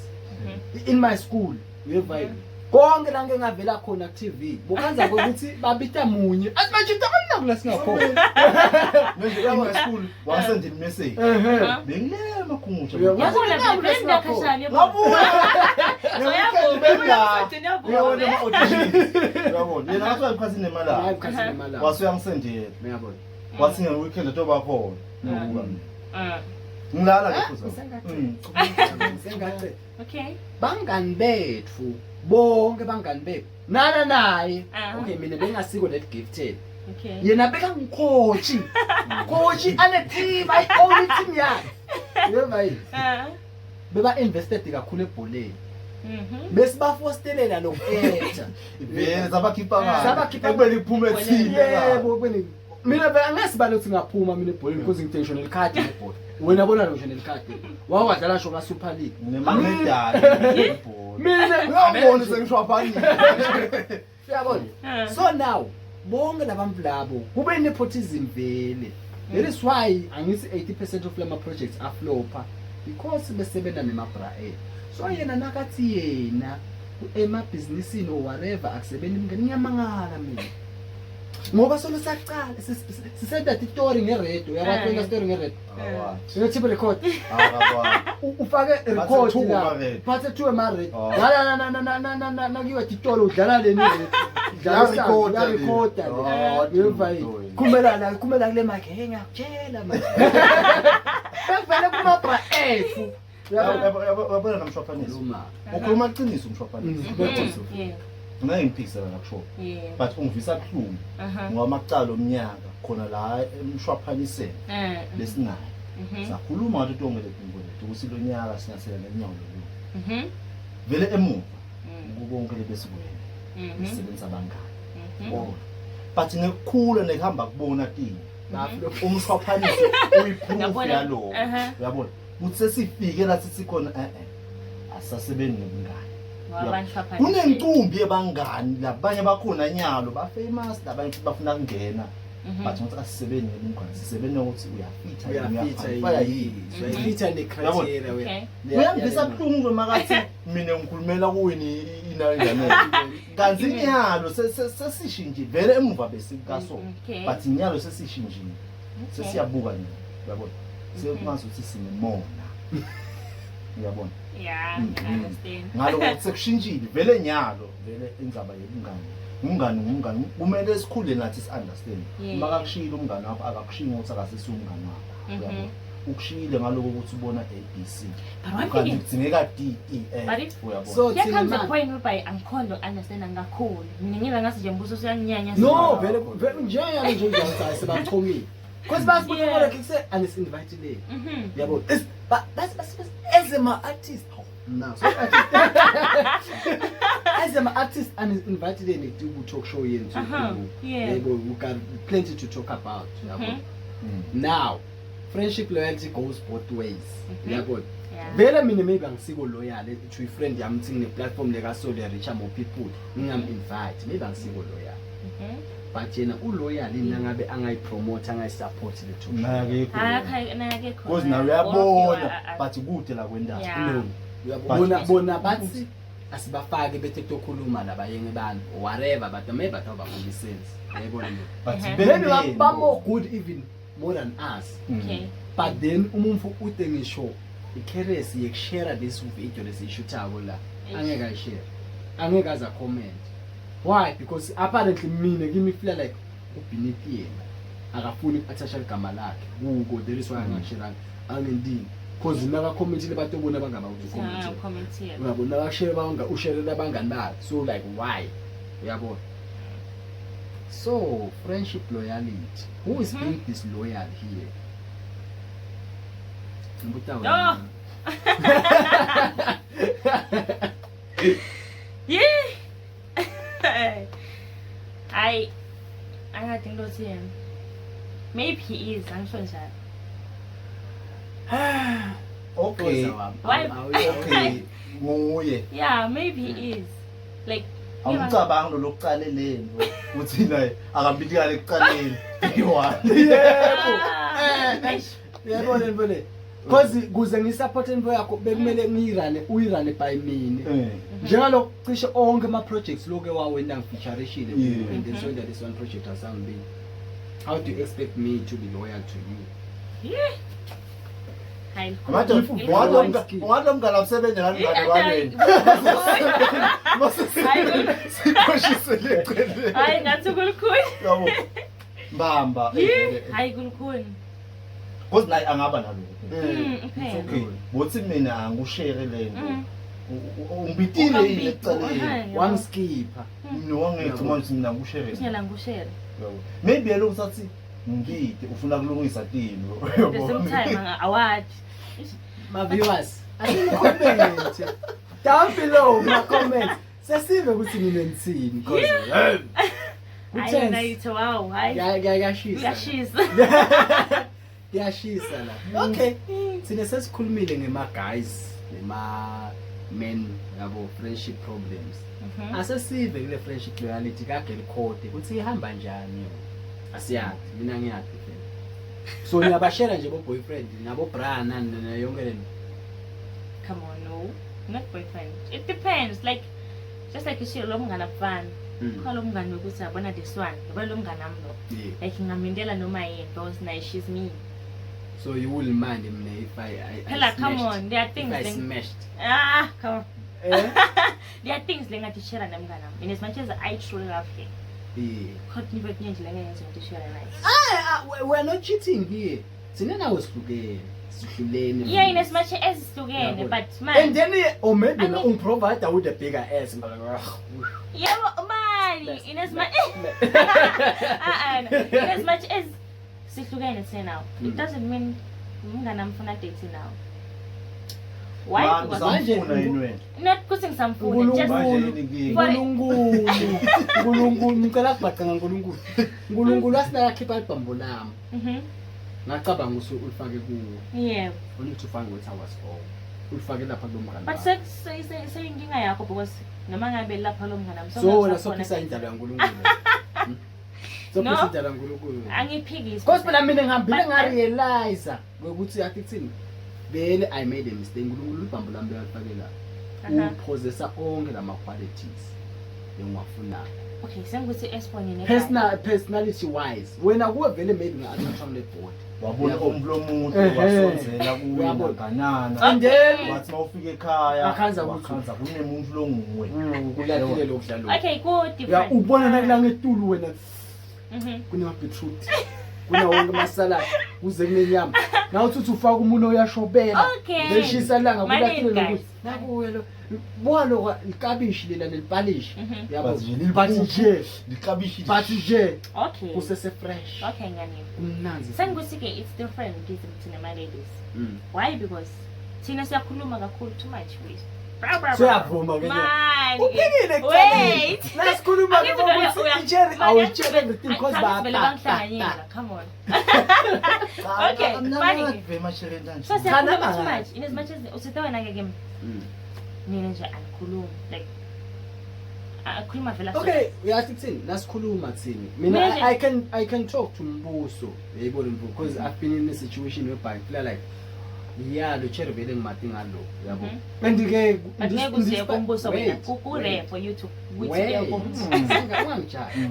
In my school uyevayile. Konke la ngeke ngavela khona ku TV bukhanza ukuthi babita munye athi manje into amna kula singakhona. Manje uyabona school wasend message. Bengilema khungutsha. Yabona vele ndakhashana yabo. Ngabuya. So yabo. Uyabona ama auditions. Uyabona. Yena ngathi uyaphasi nemali. Hayi bukhasi nemali. Wase uyangisendela. Uyabona. Wathi nge weekend atoba khona. Ngiyobuka mina. Ngilala ke futhi. Sengace. Okay. Bangani bethu bonke bangani bethu. Nana naye. Okay mina bengasiko that gifted. Okay. Yena beka ngicoach. Coach ane team I own team yakhe. Uyeva yini? Beba invested kakhulu ebholeni. Besibafostelela lokuactor. Vele sabakhipha ngani? Sabakhipha ekubeni kuphume thina. Yebo ekubeni mina angasibali ukuthi ngaphuma mina ebholeni because ngithe ngisho nelikhadi lebhola. Wena bona ngisho nelikhadi. Wawadlala sho ka Super League. Ngemedali ebhola. Mina Uyabona sengishwaphanile. Uyabona? So now bonke labantu labo kube nepotism vele. That is why angithi 80% of lama projects aflopa because besebenza nemabra ethu. So yena nakathi yena emabhizinisini or whatever akusebenzi imngane ngiyamangala mina. Ngoba solo saqala sisenda story ngeredio uyabathola story ngeredio. Uyothipha record. Ufake record la. Phathe two ema radio. La la na na na na na nakiwe titolo udlala leni radio. Dlala record. Uyeva yini? Khumela la khumela kule mic hey ngiyakutshela manje. Bevele kumabra ethu. Yabona namshwaphanisi. Ukhuluma iqiniso umshwaphanisi. Yeah. Ngeke ngiphikisela la kusho. But ungivisa buhlungu ngoba amacala omnyaka khona la emshwaphaniseni besinayo. Sakhuluma ngathi tonke letinto lethu ukuthi lo nyaka singasela nenyawo lolu. Vele emuva konke lebesikwenza. Sisebenzisa abangani. Bona. But ngekukhula nekuhamba kubona tini. Umshwaphaniso uyi-proof yaloko. Uyabona? Ukuthi sesifike la sithi khona asasebenzi nobungani. Kunencumbi yebangani labanye bakhona nyalo ba famous labanye futhi bafuna kungena. But ngokuthi asisebenzi nobungani sisebenza ukuthi uyafitha uyafitha yini. Uyafitha ne criteria wena. Uyangivisa buhlungu ke makathi mina ngikhulumela kuwini inayingane. Kanti nyalo sesishintshile vele emuva besikaso. But nyalo sesishintshile. Sesiyabuka nje. Uyabona? Sekumazi ukuthi sinemona. Uyabona? Yeah, I understand. Ngaloko sekushintshile vele nyalo vele indzaba yebungani. Umngani ngumngani kumele sikhule nathi si understand. Uma akakushiyile umngani wakho akakushiyi ngokuthi akasisi umngani wakho. Uyabona? Ukushiyile ngaloko ukuthi ubona A B C. Kanti kudingeka D E F. Uyabona? So here comes the point whereby angikhona understand kakhulu. Mina ngiba ngathi nje mbuso usuyanginyanya. No, vele vele njengalo nje nje sebachomile. Because basibuthi kodwa kuse anis invite le. Yabo. Bas bas as ama artist. No. So artist. As ama artist and invited in to talk show yethu. Yebo, we got plenty to talk about. Yabo. Now, friendship loyalty goes both ways. Yabo. Vele mina maybe angisiko loyal to a friend yami thi ngine platform leka so le reach more people ngingam invite maybe angisiko loyal. But yena uloyal nangabe angayipromote angayisupport le talk show. Nakekho. Nakekho. Because nawe uyabona but kude la kwendawo. No. Uyabona bona bathi asibafake bethe kutokhuluma labayenge bantu whatever but maybe batawubafuna sense. Yayibona nje. But maybe ba more good even more than us. Okay. But then umuntu ude ngisho icareless yekushare this video lesiyishuthako la angeke ayishare. Angeke aza comment. Why? Because apparently mina kimi feel like ubeneath yena. Akafuni ukuattach igama lakhe kuko there is why angasheranga angendini. Because naka commentile batobona bangaba ukuthi comment. Uyabona nakashare banga usharela abangani bakhe. So like why? Uyabona? So friendship loyalty. Who is being disloyal here? Oh. Yeah. I think that's him. Maybe he is. I'm sure. Okay. Why? Okay. Nguye. Yeah, maybe he is. Like awucabangi lo lokuqale lento uthi naye akambidikale ekuqaleni. Yebo. Yebo lento le. Because kuze ngisupport into yakho bekumele ngiyirane uyirane by mina. Njengalokho cishe onke ama projects lokho wawenda ngifeatureshile and then so this one project asangibi. How do you expect me to be loyal to you? Yeah. Ungathi umngane awusebenze nani mngane waleni. Siqoshisele eceleni. Hayi ngathi kulukhuni. Yabo. Mbamba. Hayi kulukhuni. Because naye angaba nalokho. Okay. Bothi mina angikushare lento. Ungibitile yini ekuqaleni? Wangiskipha. Mina wangithi manje mina ngikushare. Mina ngikushare. Maybe yelo usathi ngide ufuna kulungisa timo. The same time award. My viewers, asinikhommente. Down below my comments. Sesive ukuthi mina ngithini because hayi wow, hayi. Kuyashisa. Kuyashisa. Kuyashisa la. Okay. Sine sesikhulumile ngema guys, nema men yabo friendship problems. Asesive kule friendship loyalty ka girl code ukuthi ihamba njani yona. Asiyazi mina ngiyazi phela. So niyabashare nje bo boyfriend nabo bra nani yonke lento. Come on, no. Not boyfriend. It depends like just like you lo mngane afana. Khona lo mngane ukuthi yabona this one, yabona lo mngane wami lo. Like ngingamindela noma yini because now she's me. So you will mind him if I Phela come on, there are things if I smashed. Ah, come on. There are things lengathi share namngane wami. In as much as I truly love him. Yeah. Kodwa nje nje lengenza ukuthi share naye. We're not cheating here. Sina nawe sihlukene. Sihlulene. Yeah, in as much as sihlukene, Yabona. but man. And then or maybe I mean- ungiprovide with a bigger ass. I'm like, "Ugh." Yebo, mani, in as much in as much as sihlukene thina now, it doesn't mean umngane wami ufuna date now. Why? Manje Because Manje- usamfuna yini wena? not ukuthi ngisamfuna, just Manje yini inkinga? Nkulunkulu, Nkulunkulu, ngicela kubhaca ngaNkulunkulu. Nkulunkulu asinakakhipha ibhambo lami. Ngacabanga ukuthi ulifake kuwo. Yebo. Only to find out I was wrong. Ulifake lapha kulo mngane. But wakho. seyinkinga yakho because noma ngabe lapha lo mngane wami So wena sophisa indalo yaNkulunkulu. Sophisa No. indalo yaNkulunkulu. Angiphikisi. Because phela mina ngihambile But- ngarealize ukuthi athi kuthini. Vele I made a mistake. Nkulunkulu ibhambo lami uyalifake la. Uphozesa onke lama qualities engiwafunayo. Okay, sengukuthi esibonene. Personality wise wena kuwe vele maybe nga-attract le board. Wabona Uyabona. umlo omuhle Ehhe. wasonzela kuye Uyabona. naganana. And then Wathi mawufika ekhaya Wakhanza ukuthi- wakhanza kunemuntu longuwe. kulahlile lokudla lokhu. Okay, ku Ya different. ubona nakulanga etulu wena kunema beetroot. Kuna wonke amasalad kuze kunenyama. Nawe uthi ufaka umuntu oyashobela. Okay. Leshisa langa Money, kulahlile guys. lokudla. Nakuwe lo buka lokho likabishi lela nelipalishi. Yabo. But nje But nje likabishi. but nje Okay. kusese fresh. Okay, ngani. Kumnanzi. Sengukuthi ke it's different kithi thina ma ladies. Why? Because thina siyakhuluma kakhulu too much we. Bra, bra, bra. Siyavuma ke. Man. Uphikile ekuqaleni. Wait. Nasikhuluma ke Angithi vele ngokuthi uya- i-cherry Man, awuyitsheli everything because angithi vele ba bangihlanganyela. Come on. Okay, funny. So siyakhuluma Cha, too nama- much. In as much as usithe wena ke kimi mina nje angikhulumi like akhuluma vele Okay, uyazi kuthini? Nasikhuluma thini. Mina Mina nje- I can talk to Mbuso. Uyayibona Mbuso because I've been in a situation whereby I feel like yeah, lo cherry vele ngimati ngalo, yabo. And ke But ngeke uze kumbuso wena ku-rare for you to ukuthi uye kumbuso. Ungangijahi.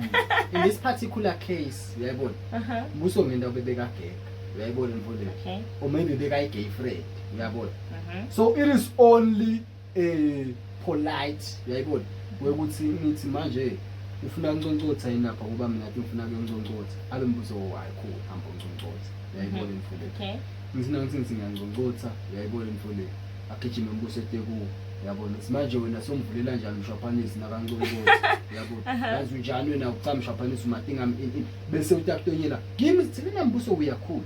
In this particular case, uyayibona. Mbuso ngento bebeka gay. Uyayibona mfowethu. Okay. Or maybe beka i-gay friend, uyabona. So it is only a polite, uyayibona, wekuthi ngithi manje ufuna kunconcotha yini lapha ngoba mina ngathi ngifuna kuyonconcotha. Alo mbuzo hayi cool, hamba unconcotha. Uyayibona mfowethu. Okay. Ngithi ngithi ngithi ngiyanconcotha, uyayibona mfowethu. Agijime umbuso etekuwo. Uyabona ukuthi manje wena somvulela njani umshwaphanisi nakanconcotha. Uyabona. Yazi unjani wena ucama umshwaphanisi umatinga in bese utakutonyela. Kimi sithina mbuso uyakhula.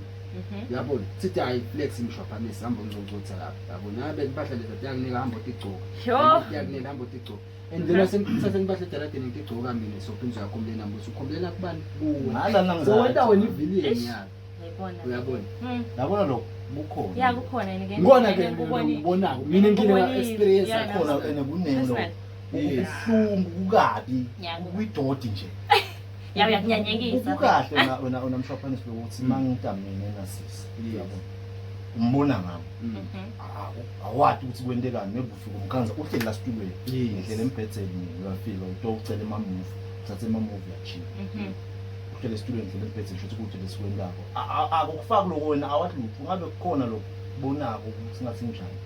Uyabona sithi hayi flex imshwaphanisi hamba unconcotha lapha. Uyabona ngabe impahla lezi tiyakunika hamba utigcoka. Sure. Tiyakunika hamba utigcoka. And then asemthatha impahla edaladeni ngitigcoka mina so phindze uyacomplaina mbuso ucomplaina kubani kuwe. Ngala So wenta wena ivillian Eish. yakho. Ngiyibona. Uyabona. Yabona lokho kukhona. Ya kukhona yini ke. Ngikona ke Ngikubonile. ngibonako. Mina ngile Ngikubonile. experience Yeah, Kukhona ene kunengi lokho. Personal. Yes. Kubuhlungu kukabi. Yeah. Kuyidodi nje. Ya uyakunyanyekisa. Kukahle wena wena wena mshwaphanisi lokuthi mangitamene nasisi. Yes. Uyabona. Umbona ngami. Awadi ukuthi kwentekani maybe ufika umkhanza uhleli la situlweni. Yes. Ngihlele embhedeni uyafika utocela ema-move uthathe ema-move uyajika. Uhlele esitulweni ngihlele embhedeni shuthi kude lesikwentako. Akukufaki lokho wena awathi lutho ngabe kukhona lokho bonako ukuthi ngathi njani.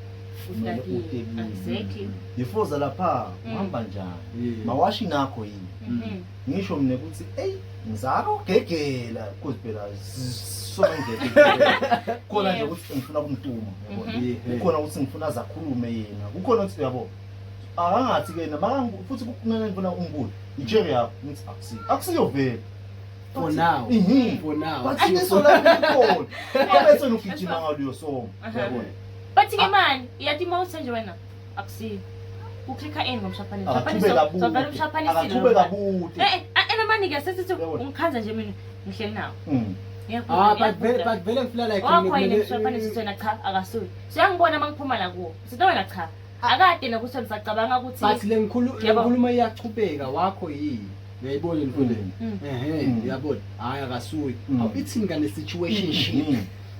Kumele Uhlakile. ute kimi. Exactly. Yifoza lapha uhamba njani? Mawashi nakho yini? Ngisho mina ukuthi eyi ngizaka ugegela because phela sonke khona nje ukuthi ngifuna kumtuma yabona. Kukhona ukuthi ngifuna azakhulume yena. Kukhona ukuthi uyabo. Akangathi ke yena futhi kumele ngifuna umbulo. Ijeri yakho ngithi akusiyo. Akusiyo vele. For now. For now. But iso la likhona. Bese ugijima ngalo uyosoma. Uyabona. But ke man, iyathi mawuthe nje wena akusiyo. Uclicka in ngomshaphanisi. Akachubeka bude. Sovela umshaphanisi. Akachubeka bude. Ena mani ke sesithi Uyabona. ungikhanza nje mina ngihleli nawo. Ah, but vele ngifeel like Wakho yini umshaphanisi wena cha akasuyi. Siyangibona mangiphuma la kuwo. Sithe wena cha. Akade nokuthi ngisacabanga ukuthi But le Yabo. nkulumo iyachubeka wakho yini? Uyayibona mfowethu? Ehhe, uyabona. Hayi akasuyi. Awu ithini ngale situationship?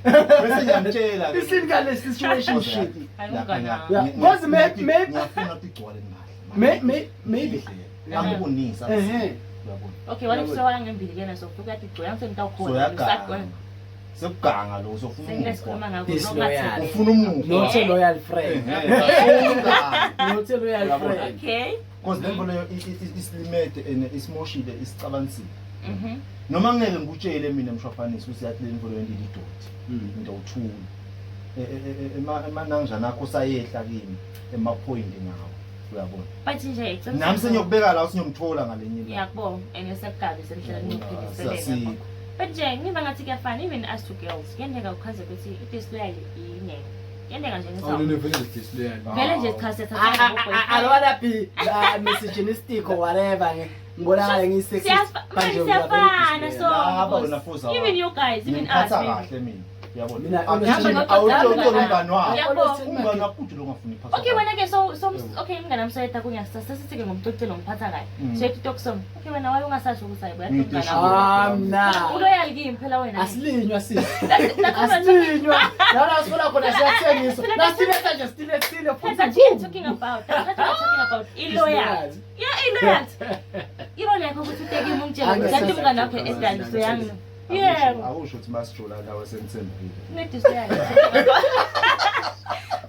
Bese ngiyamtshela. Ithini ngale situationship? Ayungana. Because ngiyafuna ukuthi igcwale imali. Maybe. Angibonisa. Ehhe. Uyabona. Okay, wale kusewala ngembili kena so ufika uthi gcoya ngisengitawukhona. Soyaganga. Sekuganga lo sofuna Sengilesikhuluma umukhwa. ngakho. Disloyal. Ufuna umukhwa. Not a loyal friend. Not a loyal Uyabona. friend. Okay. Because le nto leyo isilimete and isimoshile isicabanisile. Noma ngeke ngikutshele mina mshwafanisi ukuthi yathi le nto leyo ndilidoti. Ngiyawuthula. Emananjani akho sayehla kimi emaphoyinti ngawo, uyabona? But nje ecinisweni- Nami sengiyokubeka la, singiyomthola ngalenye ilanga. Ngiyakubonga and sekugabi senihlala niphikisele. Sasikho. But nje ngiva ngathi kuyafana, even us two girls, kuyenzeka ukhaze ukuthi i-disloyal yinye. Kuyenzeka nje Awunene ngisawu. vele disloyal. Vele nje cha siyathatha I don't wanna be misogynistic or whatever. Ngibonakala ngiyi-sexist. Manje siyafana so Laba wena fuza even you guys, even us, ngiphatha maybe. kahle mina, uyabona? Mina- Awuthola umngani wakho. Uyabona? Umngani wakho uthi lo ongafuni iphatha. Okay, wena ke so okay, umngane wami soyeda kungasasa sithi ke ngomcocelo ngiphatha kahle. Soyeda utokusoma. Okay, wena waye ungasasho ukuthi hayi boya Ngidisho. umngane wami. Ah, mna. Uloyal kimi phela wena. Asilinywa sisi. That's what I'm talking Asilinywa. Lana sifuna khona siyathengiswa. Nasiletha nje silethile That's futhi. what you're talking about. That's what you're talking about. I-loyal. Yeah, i-loyalty. Irole yakho ukuthi uteke ungitshele ukuthi kanti umngane wakho edali so yami. Yebo. Akusho ukuthi masijola nawe senithembile. Ne-disloyal.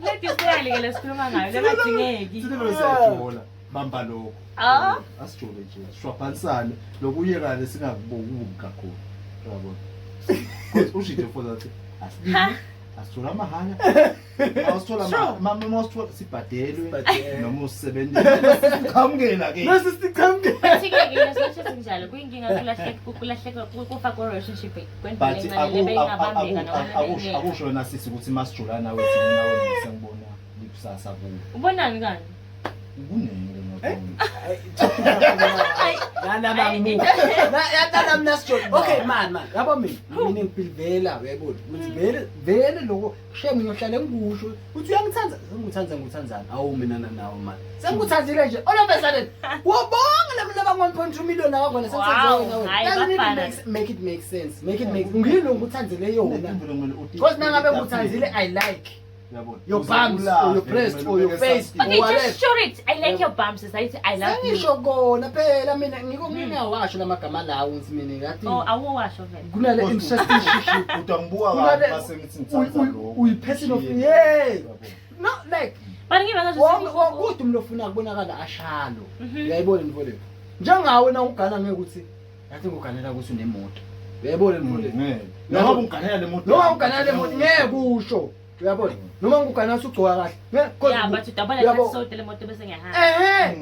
Ne-disloyal ke lesikhuluma ngayo lemadingeki. Thina vele siyajola. Bamba lokho. Ah. Asijole nje, sishwabhanisane lokunye kale singakubokubi kakhulu. Uyabona? Because ushide for that. Asilimi, asithola mahhala. Awusithola mama, uma usithola sibhadelwe Sibhadelwe. noma usebenzile. Siqhamukela ke. Nasi siqhamuke. But-ke ke ngesikhathi esinjalo kuyinkinga kulahleka kufa kwe-relationship kwendlela But encane le beyingabambeka noma akusho beyingeke. akusho wena sisi ukuthi masijula nawe thina nawe mina sengibona likusasa kuwe. Ubonani kani? Kunenge ngakho. Nana bangimuka. Nana mina sijole. Okay man man, yabo mina mina ngibhilivela uyayibona. Ukuthi vele vele lokho shame ngiyohlale ngikusho uthi uyangithanda, sengikuthanda ngikuthandzana. Awu mina nawe man. Sengikuthandile nje all of a sudden. Wabonga labo laba 1.2 million abangona sengithandze Wow, wena wena. hayi, Doesn't even bafana. make it make sense. Make it make ngilo ngikuthandele yona. Because nangabe ngikuthandile I like Uyabona? your bumps or your breast or your face. Okay, Or whatever. just shoot it. I like your bumps. I I love you. Sengisho kona phela mina ngiko ngingawasho lamagama lawo ngithi mina ngathi Oh, awuwasho vele. kunale interesting shit. Utangibuka Kunale- kabi mase ngithi ngithanda lokho. uyi-person of- Ushiye. yeah. Uyabona? No like But ngiba ngathi wonke wonke umuntu umuntu ofuna kubonakala ashalo. Uyayibona into le. Njengawe na ugana ngeke uthi ngathi nguganela ukuthi unemoto. Uyayibona into le. Ngeke. Noma unganela le moto. Noma uganela le moto ngeke usho. Uyabona? Noma ngugana usugcoka kahle. Ngeke- 'cause Yeah, but udabona uyabo- ngathi sote le moto bese ngiyahamba. Eh,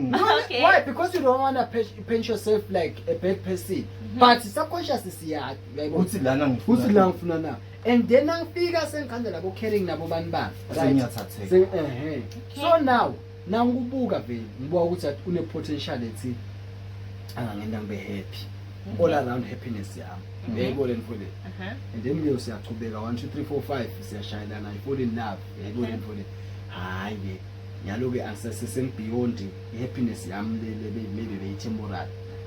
Okay. Why? Because you don't want to paint yourself like a bad person. But subconsciously siyadi. Uyayibona? Uthi lana ngifuna. Uthi la ngifuna na. And then angifika sengikhanda labo caring nabo bani bani. Sengiyathatheka. Ehe. So now nangubuka vele ngibuka ukuthi athi une potential ethi angangenda ngibe happy. All around happiness yami. Uyayibona le le. And then ke siyachubeka 1 2 3 4 5 siyashayelana, I fall in love. Uyayibona le le. Hayi ke nyalo ke asesengibeyond i-happiness yami le maybe beyi-temporal.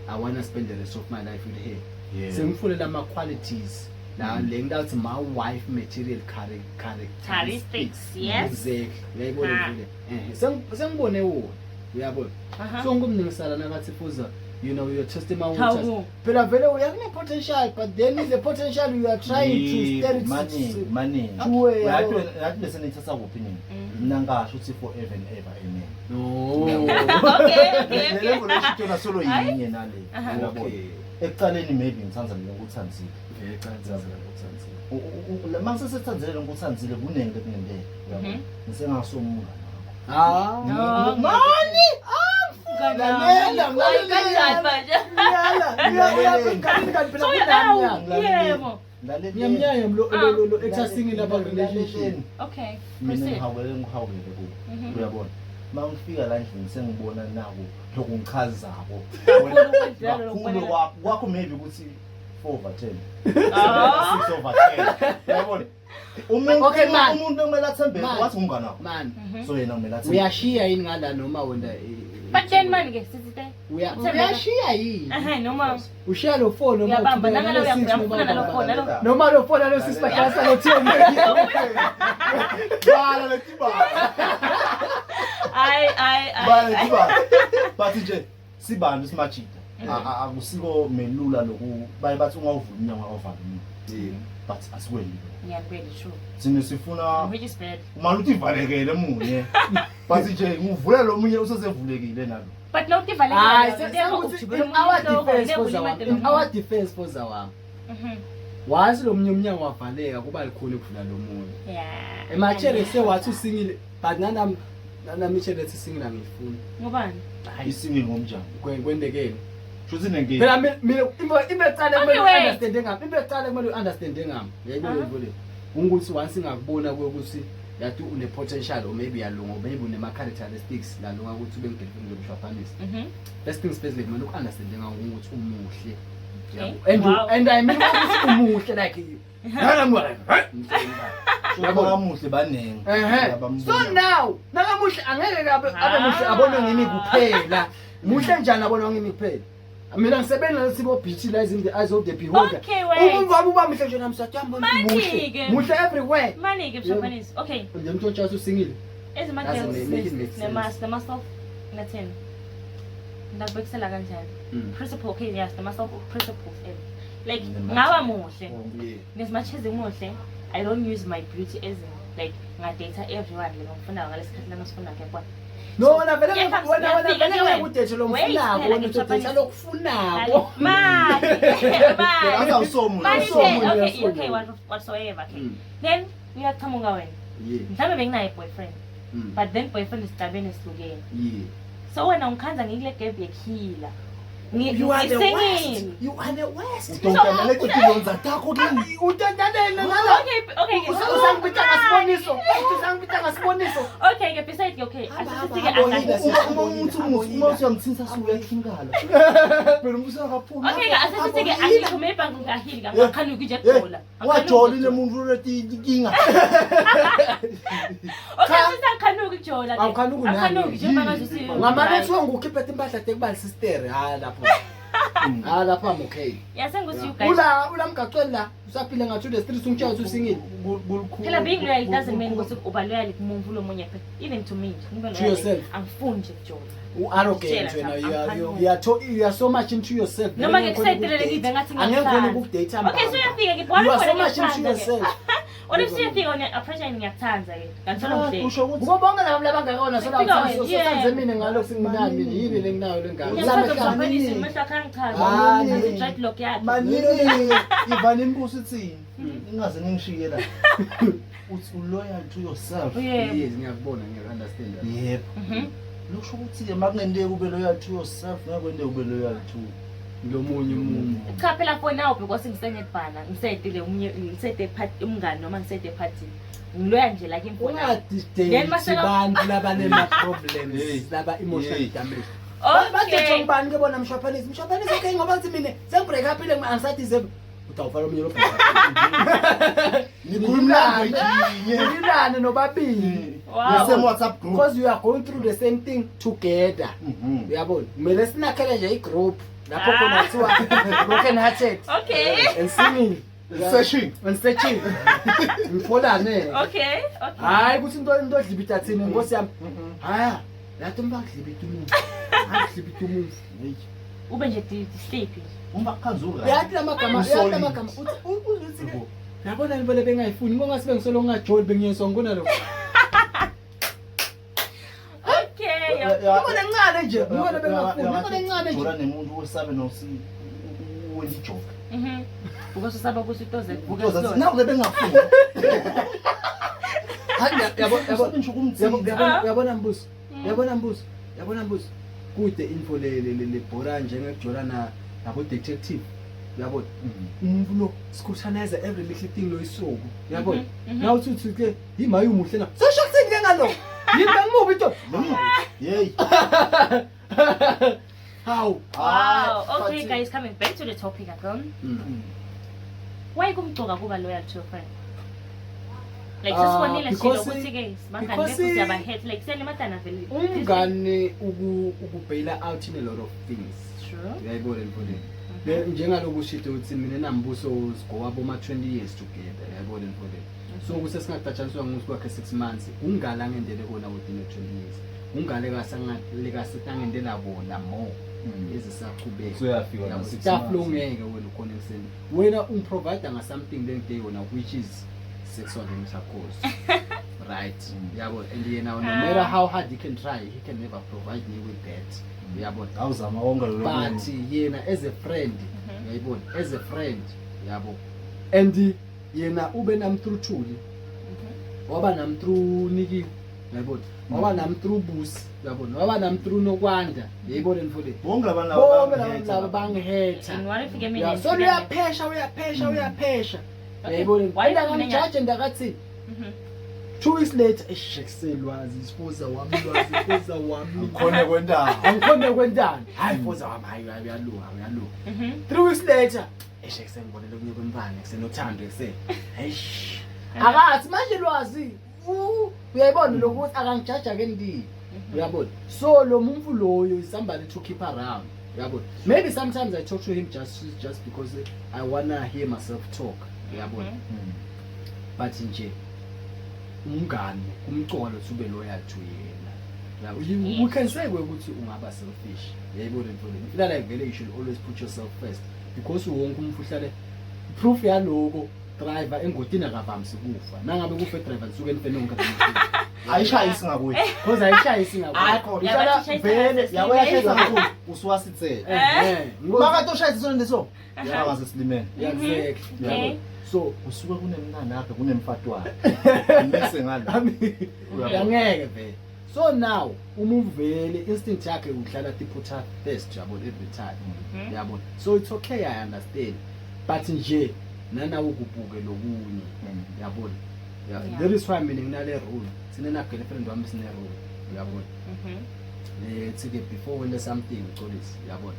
I wanna spend the rest of my life with her. Yeah. Sengifunela ama-qualities la le nto athi ma-wife material characteristics. Characteristics, yes. Exactly. Uyayibona Ah. le ehe sengibone wona, uyabona? So ngumningisala nakathi fuza, you know, you're testing my waters. Hawu. Phela vele uyakune-potential, but then the potential you are trying to stir it Maningi, maningi. Kuwe, Uyathi yabo. wena yathi bese nithatha kuphi nini? Mina ngasho ukuthi forever and ever amen. No. Okay, Le okay. level esho yona solo yinye nale. Uyabona? Okay. Ekuqaleni maybe ngithanda mina ngikuthandile. Okay. Mase sesithandile ngikuthandile kunengi lekungenteka. Uyabona? Ngisengasomungani wakho. Ah. No. Mani! Lalela, Hayi, kanjani manje? Uyala, So uyala. yebo. Lalela. Ngiyamnyanya lo lo lo ethasingile lapha relationship. Okay. Mina Proceed. ngihawukele ngihawukele kubo. Uyabona? Uma ngifika la endlini sengibona naku lokungichazako. ukwedlula Kakhulu lokubonela. kwakho maybe ukuthi 4 over 10. Ah. 6 over 10. Uyabona? Umuntu Okay, man. umuntu okumele athembeke Man. wathi ngumngane wakho. Man, So yena kumele athembeke. uyashiya yini ngala noma wena But then man ke sithi te. Uyashiya yini? Aha, noma Ushiya lo 4 noma uyabamba uqhubeka nangalo nalo six noma uyafuna nalo ubamba. 4 nalo. Noma lo 4 nalo 6 bahlanganisa lo 10. Bala letibala. Ay ay ay. Bala letibala. But nje sibantu simajida. Akusiko melula loku baye bathi ungawuvula umnyango awuvala umnyango. But asikwenzi lokho. Yeah, really true. Thina sifuna Which is bad. uma uthi ivalekele munye. But nje ngivule lo munye usesevulekile nalo. But no tivalekile. Hayi, sengukuthi in our defense for zawami. In our defense for zawami. Wazi lo munye umnyango wavaleka kuba likhulu ukudlula lo munye. Yeah. Ematshele sewathi usingile but nanami nanami itshele ethi singile angiyifuni. Ngobani? Hayi Isingile ngomjani. Kwendekeni. Shuthi nenkinga. Phela mina into ecala Okay, kumele wait. understand ngami. Into ecala kumele understand ngami. Yayibona Aha. into le. Ungukuthi once ngakubona ukuthi yathi une potential or maybe uyalunga or maybe unema characteristics lalunga ukuthi ube ngirlfriend yomshwafanisi. First things first, kumele uku-understand ngako ukuthi umuhle. Okay. Yabo. And Wow. and I mean ukuthi umuhle like nami like hey, Yabo kamuhle baningi. Ehhe. So now nakamuhle angeke abe muhle abonwe ngimi kuphela. Muhle njani abonwe ngimi kuphela? Mina ngisebenza nesibo beach la in the eyes of the beholder. Okay, wait. Umuntu wami uba muhle nje nami sathi yambona Mani-ke. muhle. Muhle everywhere. Mani-ke mshapanisi. Okay. Nje umuntu otsha usingile. Ezima Doesn't girls make it make nema sense. nema self nathini. Ndakubekisela kanjani? Principle, okay, yes, nema self principles. Like ngaba muhle. Yeah. As much as ngimuhle, I don't use my beauty as in like ngadata everyone le ngifuna ngalesikhathi lana sifuna ngiyakubona. No, wena vele Yeah, comes- wena wena ngiyafika vele kuwena. ngeke udate lo Wait, mfunako, phela wena udate ngijabulisa. lokufunako. Mani, mani. Awusomuntu. Mani Awusomuntu, phela, okay, uyasoma. okay, whatsoever, okay. Then uyaqhamuka wena. Mhlawumbe benginaye boyfriend, but then boyfriend isigabeni esihlukene. So wena ungikhanza ngikule gap yekhila. You are the worst. Ngisingile. You are the worst. Udontana leto tilonza takho kimi. Utantanele nala. Okay, okay. Usangibita ngasiboniso. Usangibita ngasiboniso. Okay, ke beside okay. Hamba, Asisike hamba, hamba, Uma umuntu umuthi uma usuyamthinta suyathinkala. Phela umbuso akaphumi. Okay, ke asisike angiphume ebhanki ngahili ngakhanuka nje kujola. Wajoli nemuntu letinkinga. Okay, sisakhanuka kujola. Awukhanuki nani? Akhanuki nje manje usi. Ngamane kuthiwa ngukhiphe impahla tekubali sister. Ha lapho. Ha lapho I'm okay. Yasenguthi you guys. Ula mgaqweni la usaphila ngathi the streets ungitshela ukuthi usingile. Phela being loyal it doesn't mean ukuthi uba loyal kumuntu lomunye phela. Even to me, ngibe To loyal. yourself. Angifuni nje kujola. U-arrogant wena, you are so much into yourself. Noma ke kusayitelele ngive ngathi Angeke ngikhone ngiyakuthanda. ukukudate. Okay, so uyafika ke You are so much into yourself. What if siyafika wena approach ngiyakuthanda ke. Nganthola ngihleki. Usho ukuthi Kubo bonke laba labangakona Fika wena, yeah. sosanze mina ngalokhu senginayo mina yini lenginayo lengaka. Ngiyamthatha Lami mshapanisi umehlo akhe angichaza. Ah, Ngithatha i-dreadlock yakhe. manini ivani imbuso ithini? Ingaze ningishiye la. Uthi uloyal to yourself. Yebo. Yes, ngiyakubona, ngiyaku-understand. Yebo. Lokusho ukuthi ke makungenteki ube loyal to yourself, ngeke kwenteke ube loyal to Lomunye umuntu. Cha phela for now because ngisenedbhana ngisedile umnye ngisede party umngani noma ngisede party. Ngiloya nje like for now. Then Ungadidate mase- bantu labanema-problems Hey. laba emotional Hey. damage. Badate Okay. ngubani ke bona mshwapanisi? Mshwapanisi okay ngoba kuthi mina sengibreak upile angisadeserve. Utawufaka omunye lo break up. Nikhuluma language yinye. Nilane nobabili. Wow. The same WhatsApp group. Because you are going through the same thing together. Uyabona? Kumele sinakhele nje i-group lapho khona kuthiwa broken hearted Okay. and singing Searching. and searching. Ngipholane. Okay. Okay. Hayi ukuthi into odlibita thina nkosi yami. Haya, lathi uma kudlibita umuntu. Akudlibita umuntu. Ube nje sleepy. Uma khanza ura. Uyathi lamagama, uyathi lamagama. Uthi uthi ke yabona nibele bengayifuni ngongase bengisolo ngingajoli bengiyeswa ngikona lokho. Okay. Ngibona encane nje, ngibona bengafuni, ngibona encane nje. Jola nemuntu wesabe nosi wenza ijoke. Because usaba ukuthi utoze Utoza naku le bengafuni. Hayi yabo yabo Usabe nje yabo ukumthinta. yabona yabona mbuso. Yabona mbuso. Yabona mbuso. Kude info le le le bhora njengekujola na nabo detective. Uyabona? Umuntu lo scrutinize every little thing loyisuku. Uyabona? Now uthi uthi ke yimayi umuhle na. Sosho kuthini ke ngalo? Yini bengimubi into? Hey. Hawu. Wow. Okay guys, coming back to the topic again. Why kumcoka kuba loyal to your friend? Like sesibonile shilo ukuthi ke bangani bethu siyabahead like siyalimatana vele. Umngane ukubhayila out in a lot of things. True. Uyayibona le le. Njengaloku ushito ukuthi mina nambuso sigowa boma 20 years together. Uyayibona le. So kuse singacatshaniswa ngokuthi kwakhe 6 months ungala ngendele kona within 20 years. Ungale kasangaleka sitangendela kona more. Ezisaqhubeka. So uyafika na 6 Staff lo months. ngeke wena ukhona ekuseni. Wena ungiprovide nga something lengide yona which is sexual intercourse. Right. Yabo and yena no matter how hard he can try he can never provide me with that. Yabo. Awuzama konke lokho. But yena as a friend, uyayibona as a friend, yabo. And yena ube nami through Thuli, waba nami through Niki, uyabona, waba nami through Busi, uyabona, waba nami through Nokwanda, uyayibona mfowethu. Bonke labantu laba Bonke laba bangihetha laba lapha. bangihetha. And what if ke mina Yeah, so uyaphesha, uyaphesha, uyaphesha. Okay. Uyayibona. Why Enda if mina ngamjaje ndakathi 2 weeks later, eish, selwazi sifuza wami, lwazi sifuza wami. Ngikhone kwentaba. Angikhone kwentani? Hayi, fuza wami, hayi, hayi, uyalunga, uyalunga. 3 weeks later, eish, sengibonele okunye kwemfana, kusenothando, kuse eish, akathi manje lwazi uyayibona lokuthi akangijaja ke ndi, uyabona. So lo muntu loyo is somebody to keep around, uyabona. Maybe sometimes I talk to him just because I wanna hear myself talk, uyabona. But nje umngani kumcolo ukuthi ube loyal to yena. Yabo, we can say ukuthi ungaba selfish, uyayibona mfowethu. Ngifila like vele you should always put yourself first because wonke umuntu uhlale proof yaloko, driver engotini akavamisi kufa. Nangabe kufe driver, nisuke nife nonke. Ayishayisi ngakuye. Because ayishayisi. Hayi khona. Yeah, Uhlala but ishayisa vele ngasesimeni. yabo yashayisa kakhulu usuwasithela. Makade ushayisa sona leso. Yaba ngasesilimene. Exactly. Okay. So Kusuke kunemngane wakhe, kunemfati wakhe. Mise ngala. Angeke vele. So now uma uvele instinct yakhe uhlala tiphutha first, yabona, every time, yabona. So it's okay, I understand, but nje nanawe ukubuke lokunye, yabona. Yeah. That is why mina nginale rule, sine na girlfriend wami sine rule, uyabona. Lethi ke before wente something, ucolisi, uyabona,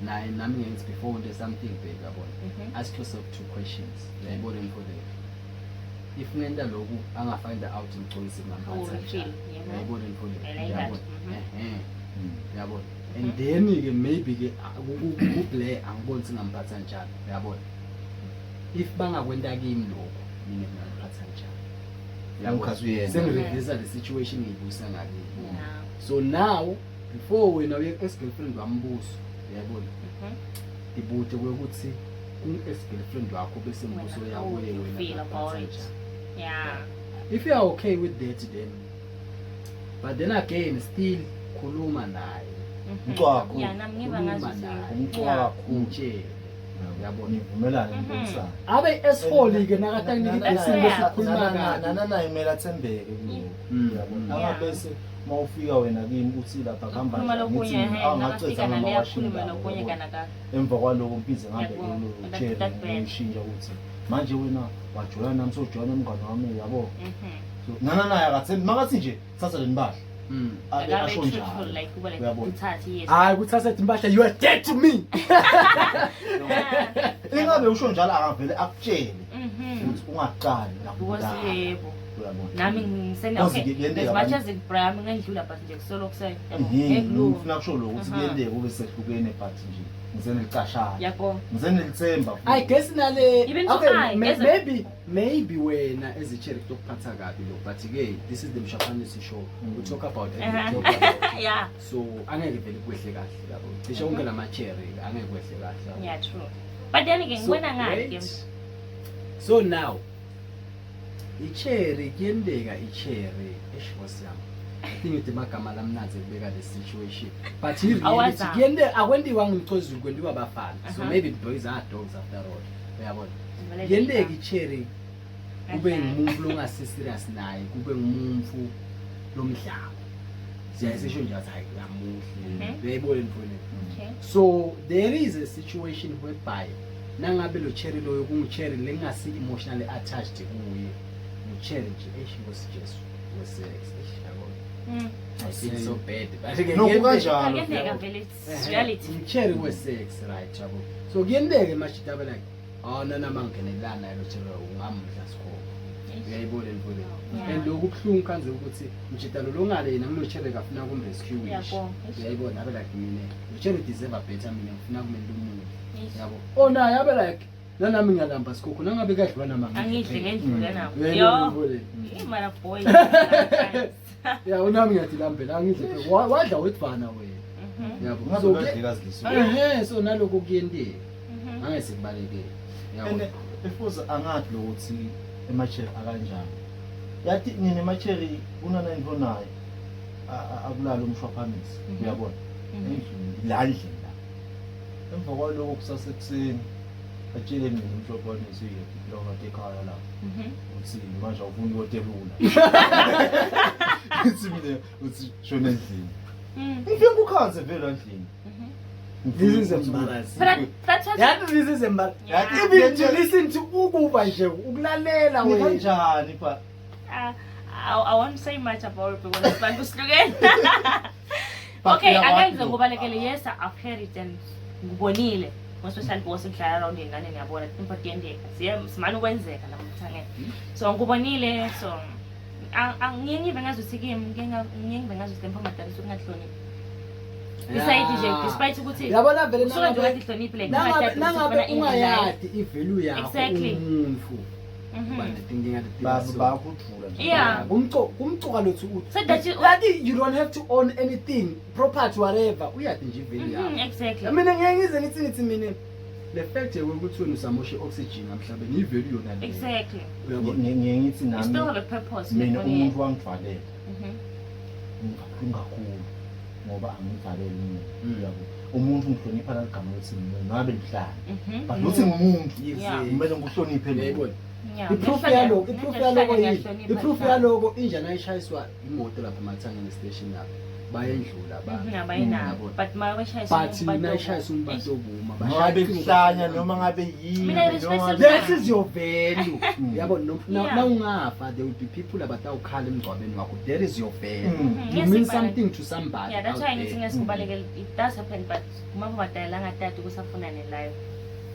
naye nami ngithi before wente something, babe, uyabona, ask yourself two questions, uyayibona mfowethu. If ngenta lokhu anga-find out ngixolise, How will kungamphatha you feel? njani? Yebo. Uyayibona mfowethu. I like that. Uyabona, ehe, uyabona. And then ke maybe ke kuBlair angiboni singamphatha njani, uyabona. If bangakwenta kimi lokho, mina ngingamphatha njani? Uyabona? Ngikhazi uyena. Sengirevisa le situation, ngiyibuyisa ngakini. So now before wena uye ex girlfriend wambuso, uyayibona, ibute kwekuthi ku-ex girlfriend wakho bese mbuso Wena, how would uyakuye you wena feel ngakuphatha about it? njani? If you are okay with that then, but then again still khuluma naye. Umcwa kakhulu. Yeah, nami ngiva Khuluma ngazuthi naye. Umcwa kakhulu. Umtshele, uyabona. Nivumelane, nibonisane. Abe esifoli ke nakatakunika iblessing bese ukhuluma kabi. Nana kumele athembeke kuloko. Uyabona. Angabese mawufika wena kimi uthi lapha kuhamba Ukhuluma njani, lokunye, ngithi mina, ehe, angaceda nakafika nale ngamawashini akhulume lawo, lokunye uyabona. kanaka. Emva kwaloko mbize ngihambe Yabo, kulotshela that bad. ngiyishintsha ukuthi manje wena wajola nami, sojola nomngane wami, yabo. So nana naye akathembi makathi nje thatha le mpahla, abe Akabe asho truthful, njalo. like kuba like Uyabona. uthathe, yes. Hayi, kuthatha impahla, you are dead to me. Ingabe usho njalo, akavele akutshele ukuthi ungaqali Because ngakubulala. yebo. Uyabona. Nami ngisena Because okay. kuyenteka As much abantu- as Ibrahim ngandlula, but nje kusolo kuse yabo. Mhm, Ngeke kulunge. ngifuna kusho lokho ukuthi kuyenteka ube sehlukene, but nje ngisenelicashana, Yabo. ngisenelithemba futhi. I guess nale Even to okay, I, as a- maybe wena as a cherry kutokuphatha kabi lo, but ke this is the Mshapanisi show, we talk about everything, talk about so angeke vele kwehle kahle yabo, cishe wonke lama cherry angeke kwehle kahle yabo. Yeah, true. But then again, So, ngibona ngani ke? wait. So now icherry kuyenteka icherry, eish nkosi yami, I think ngithi amagama lamnanzi ekubeka le situation, but i reality Awazama. kuyente akwentiwa ngumchozulu, kwentiwa abafana, so maybe the boys are dogs after all, uyabona. Vele Kuyenteka icherry kube Kahle. ngumuntu longasi serious naye, kube ngumuntu lomdlalo, siyayisisho nje athi hayi uyamuhle, uyayibona mfowethu. So there is a situation whereby nangabe lo cherry loyo kungu-cherry lengasi emotionally attached kuye, ngu-cherry nje, eish nkosi Jesu, we-sex, eish yabona. I feel so bad, but ke No, kuyenteka. kukanjalo. Kuyenteka vele, it's reality. Ngu-cherry we-sex, right, yabo. So kuyenteka emashita abe like, oh nanama ngingenelana naye lo cherry ungamdla sikhokho, uyayibona mfowethu. And lokhu kubuhlungu kanje ukuthi mjita lo longale yena ngilo cherry kafuna kum-rescue. Yabo. Uyayibona, abe like mina lo cherry deserve better, mina ngifuna kumele umuntu, Eish. yabo. Oh naye abe like nanami ngiyalamba sikhokho, nangabe kadliwa nama Angidli ngendlula nabo. uyayibona Yo. mfowethu. Mara boy. Sometimes. Ya, unami ngiyadilambela, angidle phela. Wadla wedvana wena, yabo. Ngabe So uyadleka zilisiwe. Ehe, so nalokho kuyenteka, angeke sikubalekele, yabo. And efuze angathi lokuthi emacheri akanjani, yathi nina emacheri kunana into naye akulala umshwaphanisi, uyabona, endlini la ndlini la. Emva kwaloko kusasekuseni Atshele mina umhlophe wanesike lo kade ekhaya la. Uthi manje awufuni uyotelula. Uthi mina uthi shona endlini. Ngifike ngikukhanze vele endlini. This is embarrassing. But that's what Yathi this is embarrassing. Yeah. Even to listen to ukuva nje ukulalela wena. Kanjani pha? I won't say much about it because abantu sihlukene. But Okay, uyakwazi angeke ngize lokho. ngikubalekele. Yes, I've heard it and ngibonile. Especially because ngihlala around ingane ngiyabona into kuyendeka. Siye simane ukwenzeka la mthangeni. So ngibonile so ngiye ngive ngazuthi kimi ngiye ngive ngazuthi lemphambadala usuke ungahloniphi. Besides nje despite ukuthi Yabona vele usuke nje nangabe ungahloniphi like nangabe ungathatha nangabe ukuthi ufuna indlu nayo. ungayadi i-value yakho Exactly. umuntu. Uba netinkinga Ba letiso. bakujula nje. Yeah. Kumco kumcoka lothu uthi. So that you- Yathi you don't have to own anything, property whatever. Uyadi nje i-value yakho. Exactly. Mina ngeke ngize ngithi mina le fact yokuthi wena usamosha i-oxygen emhlabeni i-value yona leyo. Exactly. Uyabona? Ngiye ngithi You still nami have a purpose. mina with umuntu wangivalela. Ngibuhlungu kakhulu ngoba angivaleli umuntu. Uyabo. Umuntu ngihlonipha laligama lokuthi ngumuntu ngabe lihlala. But uthi ngumuntu Yeah. kumele ngikuhloniphe lo. Uyayibona? Yeah. I-proof yaloko, i-proof yaloko yini? I-proof yaloko inja nayishayiswa imoto lapha emathangeni station lapha. Bayendlula abantu. Abayinabo. But maweshayisa But nayishayisa umbantu obuma Ngabe kuhlanya noma ngabe yini. Mina I respect noma- self- That is your value. Yabo no Yeah. na ungafa there will be people abatawukhala emngcwabeni wakho. That is your value. You Yes, mean but- something to somebody. Yeah, that's out why ngithi there. ngesikubalekele. It does happen but kumabadala angatati kusafuna ne-life.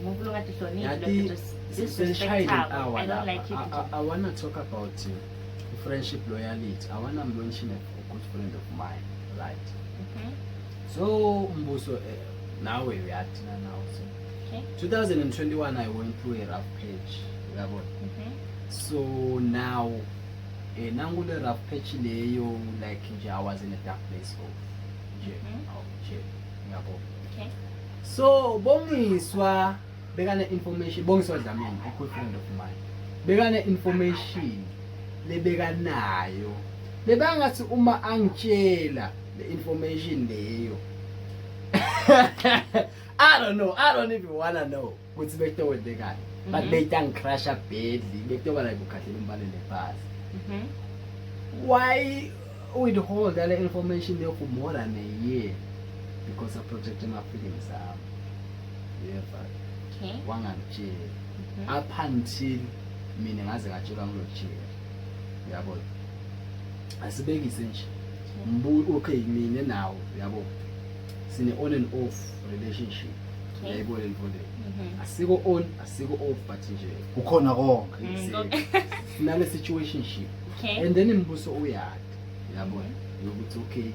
Umuntu ongatihloniphi Yathi lo seshayile disrespectable. hour I don't like it. I wanna talk about friendship loyalty. I wanna mention a good friend of mine, right? So Mbuso nawe uyathi na now so. Okay. 2021 I went through a rough patch. Uyabona? So now nangule rough patch leyo like nje I was in a dark place of nje awu, nje uyabona. Okay. So Bongiswa bekane information Bongiswa Dlamini a good friend of mine. Bekane information lebekanayo. Lebangathi uma angitshela le information leyo. I don't know. I don't even wanna know ukuthi bekutokwenzekani. But beyitangicrasha badly. Bekutoba like ukhahlela umbalele phasi. Why withhold that information there for more than a year? Because I protected my feelings. Yeah, but Okay. wangangitshela up until mina ngaze ngatshelwa ngilo Jerry. Uyabona? Asibekise nje. Mbu okay mina nawe uyabo. Sine on and off relationship. Okay. Uyayibona le nto leyo. Asiko on, asiko off but nje Kukhona konke. Sinale situationship. Okay. And then imbuso uyadi. Uyabona? Yokuthi okay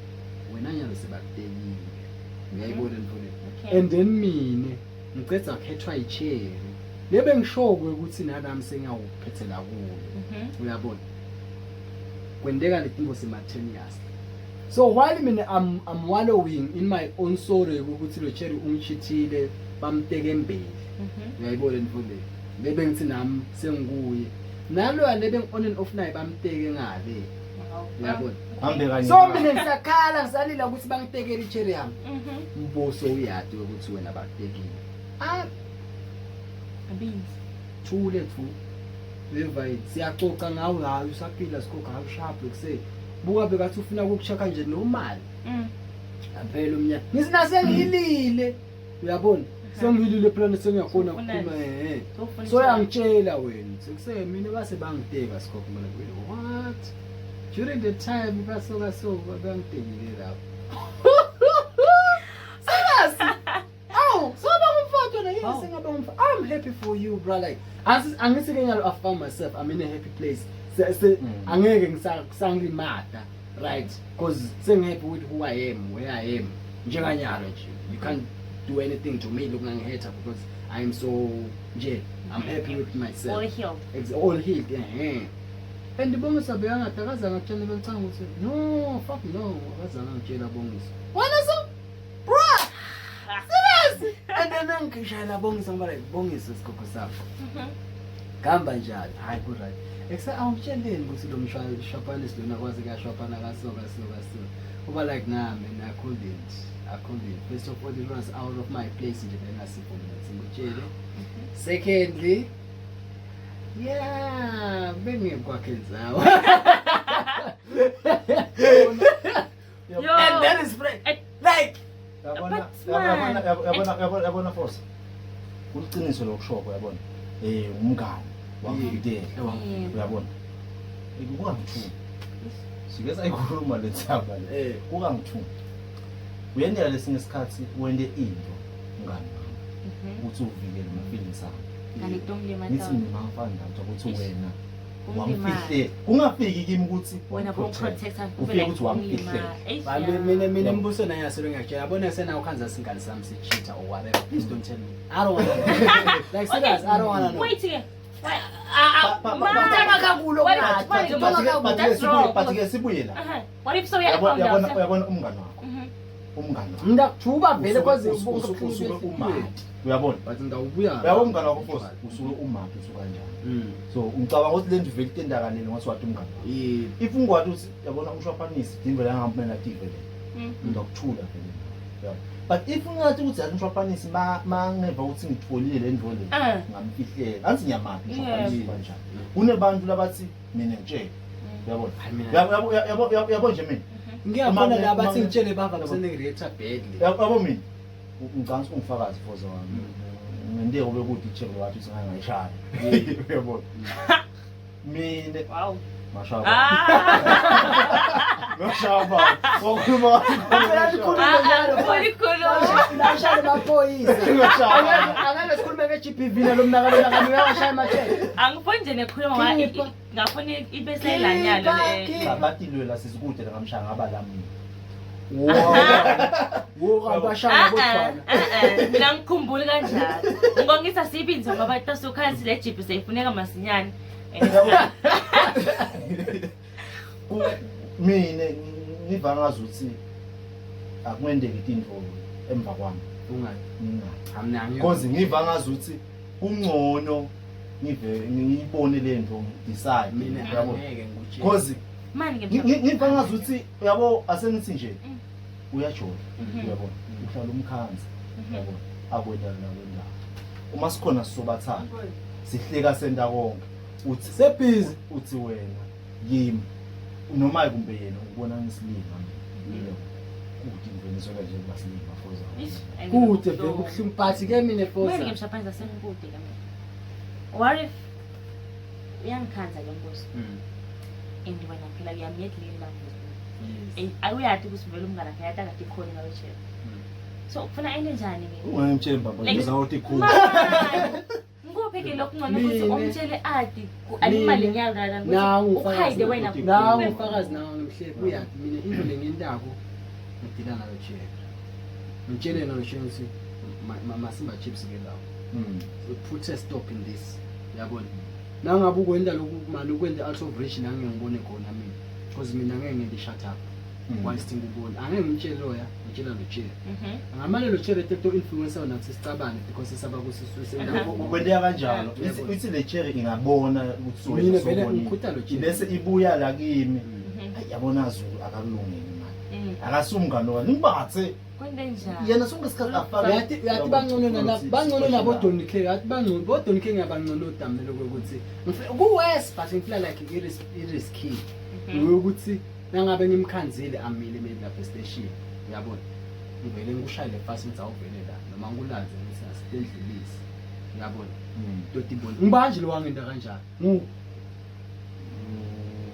wena nyalo sebakutekile. Uyayibona le nto leyo. Okay. And then mina ngiceda kukhethwa icherry. Lebe ngishoko ukuthi nalami sengiyawuphethela kuyo. Uyabona? Kwendeka letinto simultaneously. So while mina I'm wallowing in my own sorrow ukuthi lo cherry ungichithile bamteke embili. Uyayibona le nto leyo. Lebe ngithi nami sengikuye. Naloya lebe on and off naye bamteke ngale. Uyabona? Hambe kanye. So mina ngisakhala ngisalila ukuthi bangitekele icherry yami. Mbuso uyadi ukuthi wena bakutekile. Ah Beans. thule thu. Levi siyaxoxa ngawe hayi usaphila sikhokha hayi sharp kuse. Buka bekathi ufuna ukukuchecka nje normal. Aphela umnyaka. Ngisina sengihilile. Uyabona? Sengihilile phela sengiyakhona ukukhuluma eh. So yangitshela wena sekuse mina base bangiteka sikhokha mina wait what? During the time basoka so bangitekile lapho. Serious? Aw, so bangumfati wena yes singaba ngumfati. I'm happy for you bro like angithi ke nyalo I found myself I'm in a happy place. Angeke ngisangilimata right because sengihappy with who I am where I am. Njenganyalo nje you can't do anything to me lokungangihurta because I am so nje I'm happy with myself. All healed. It's all healed. And Bongisa beyangathi akazange akutshele bengicanga ukuthi no fuck no akazange angitshela Bongisa. Wena so bruh serious and then ngishayela Bongisa ngoba like Bongisa isigogo sakho. Kuhamba njani? Hayi ku right. Ekuse awutsheleni ukuthi lo mshwapanisi lona kwaze kuyashwapana kaso kaso kaso. Uba like nah man, I couldn't. I couldn't. First of all, it was out of my place nje bengasipho mina ngikutshele. Secondly, yeah, bengekwakhe ndzawo. Yo. And that is like Yabona But man. yabona yabona yabona yabona force. Kuliqiniso lokushoko yabona. Umngani wakuvikela. Yebo. Uyabona? Kukangithuka. Sike sayikhuluma le ndzaba le. Kukangithuka. Uyendela lesinye isikhathi wente into mngani wami ukuthi uvikele ama-feelings ami. Kanti kutomlimaza. Ngithi mina ngafani nathi ukuthi Eish. wena Kumlimaza. wamfihle. Kungafiki kimi ukuthi Wena wamprotect. bomprotecta Ufike ukuthi wamfihlela. Mina mbuso naye aselo ngiyakutshela yabona sena ukhanza singane sami si-cheater or whatever. Please don't tell me. I don't wanna know. Like serious, I don't wanna know. Wait ke. But ke sibuye la. What if so yeah Yabona yabona umngani wakho. Umngani wakho. Ngiyakujuba vele kwaze Usuke umati. Uyabona? But ngawubuya. Uyabona umngani wakho futhi usuke umati usuka kanjani. So ngicabanga ukuthi le nto vele itendakalele ngathi wathi umngani wakho. If ungwathi uthi yabona umshwapanisi dimvela ngihamba native le. Ngiyakuthula vele. Uyabona? But if ungathi ukuthi yazi umshwapanisi mangeva ukuthi ngitholile le nto le ngamfihlela. Angithi ngiyamati umshwapanisi kanjani. Kunebantu labathi mina ngitshele. Uyabona? Yabo yabo nje mina. Ngiyabona la bathi ngitshele bava kusene-reactor badly. Yabo mina. Ngicabanga ukuthi ungifakazi Foza wami. Ngenteko bekude icheke wathi uthi ngangayishaya. Uyabona? Mina Wow. Mashaba. Mashaba. Wakhuluma Lashaya amaphoyisa. Angeke sikhulume nge-GBV nalo mnakalo nakami uyawashaya amacheke. Angifuni nje nekhuluma ngoba ngafuna ibe seyilanyalo le. Cha batilwela sisikude la ngamshaya ngaba la mina. Wo abashaya bodwana. Mina ngikhumbuli kanjalo. Ngibongisa sibinzo ngoba tasukhansi le jeep seyifuneka masinyane. Mina ngiva ngazi ukuthi akwendeki into emva kwami. Ungani? Ngingani. Because ngiva ngazi ukuthi kungcono ngive ngiyibone le nto decide. Mina angeke ngikutshele. Because Mani ke ngiva ngazi ukuthi uyabo asengithi nje uyajola uyabona uhlala umkhanzi uyabona akwenda nakwenda. Uma sikhona sizobathanda sihleka senda konke. Uthi sebhizi uthi wena yimi noma kumbe yena ubona ngisilima mina. Kude ingeniso kanje kubasilima Foza. Kude vele kubuhlungu but ke mina Foza. Manje ngemshaphanza sengikude ke mina. What if uyangikhanza ke mbuso? And wena phela uyamyedlini la mbuso. Awuyathi ukuthi vele umngane wakhe yataka tikhona ngawe chef. So ufuna ene njani mina? Ungangimtsheli baba ngizawuthi ikhulu. Ngikuphi ke lokhu ngcono ukuthi umtshele adi alimali nyaka la ukuthi ukhayide wena. Nawu ufakazi nawo ngimhleki uyathi mina into lengiyentako ngidila nalo chef. Ngitshele nalo chef ukuthi masimba chips ke lawo. Put a stop in this. Uyabona? Nangabe ukwenda lokhu manje ukwenda out of reach la ngiyongibone khona mina. Because mina ngeke ngente shut up. Whilst ngikubona angeke ngitshele loya, ngitshela lo chef. Ngamane lo chef etekto influencer nathi sicabane because sisaba kusisusendawo. Ukwendeka kanjalo. Ithi le cherry ingabona ukuthi mina vele ngikhutha lo cherry. Bese ibuya la kimi. Ayi yabona Zulu akalungeli manje. Akasumngane wami ngibathe. Kwente njani? Yena sonke isikhathi afaka. Uyathi bangcono nana bangcono nabo Don K, uyathi bangcono bo Don K ngiyabangcono odamele ukuthi ku worse but ngifeel like it is key. Ukuthi nangabe ngimkhanzile amile maybe lapha station uyabona ngivele ngikushayele fast ngithi awuvele la noma ngikulanze ngithi asitendlulise uyabona totibona ngibanje lo wangenda kanjani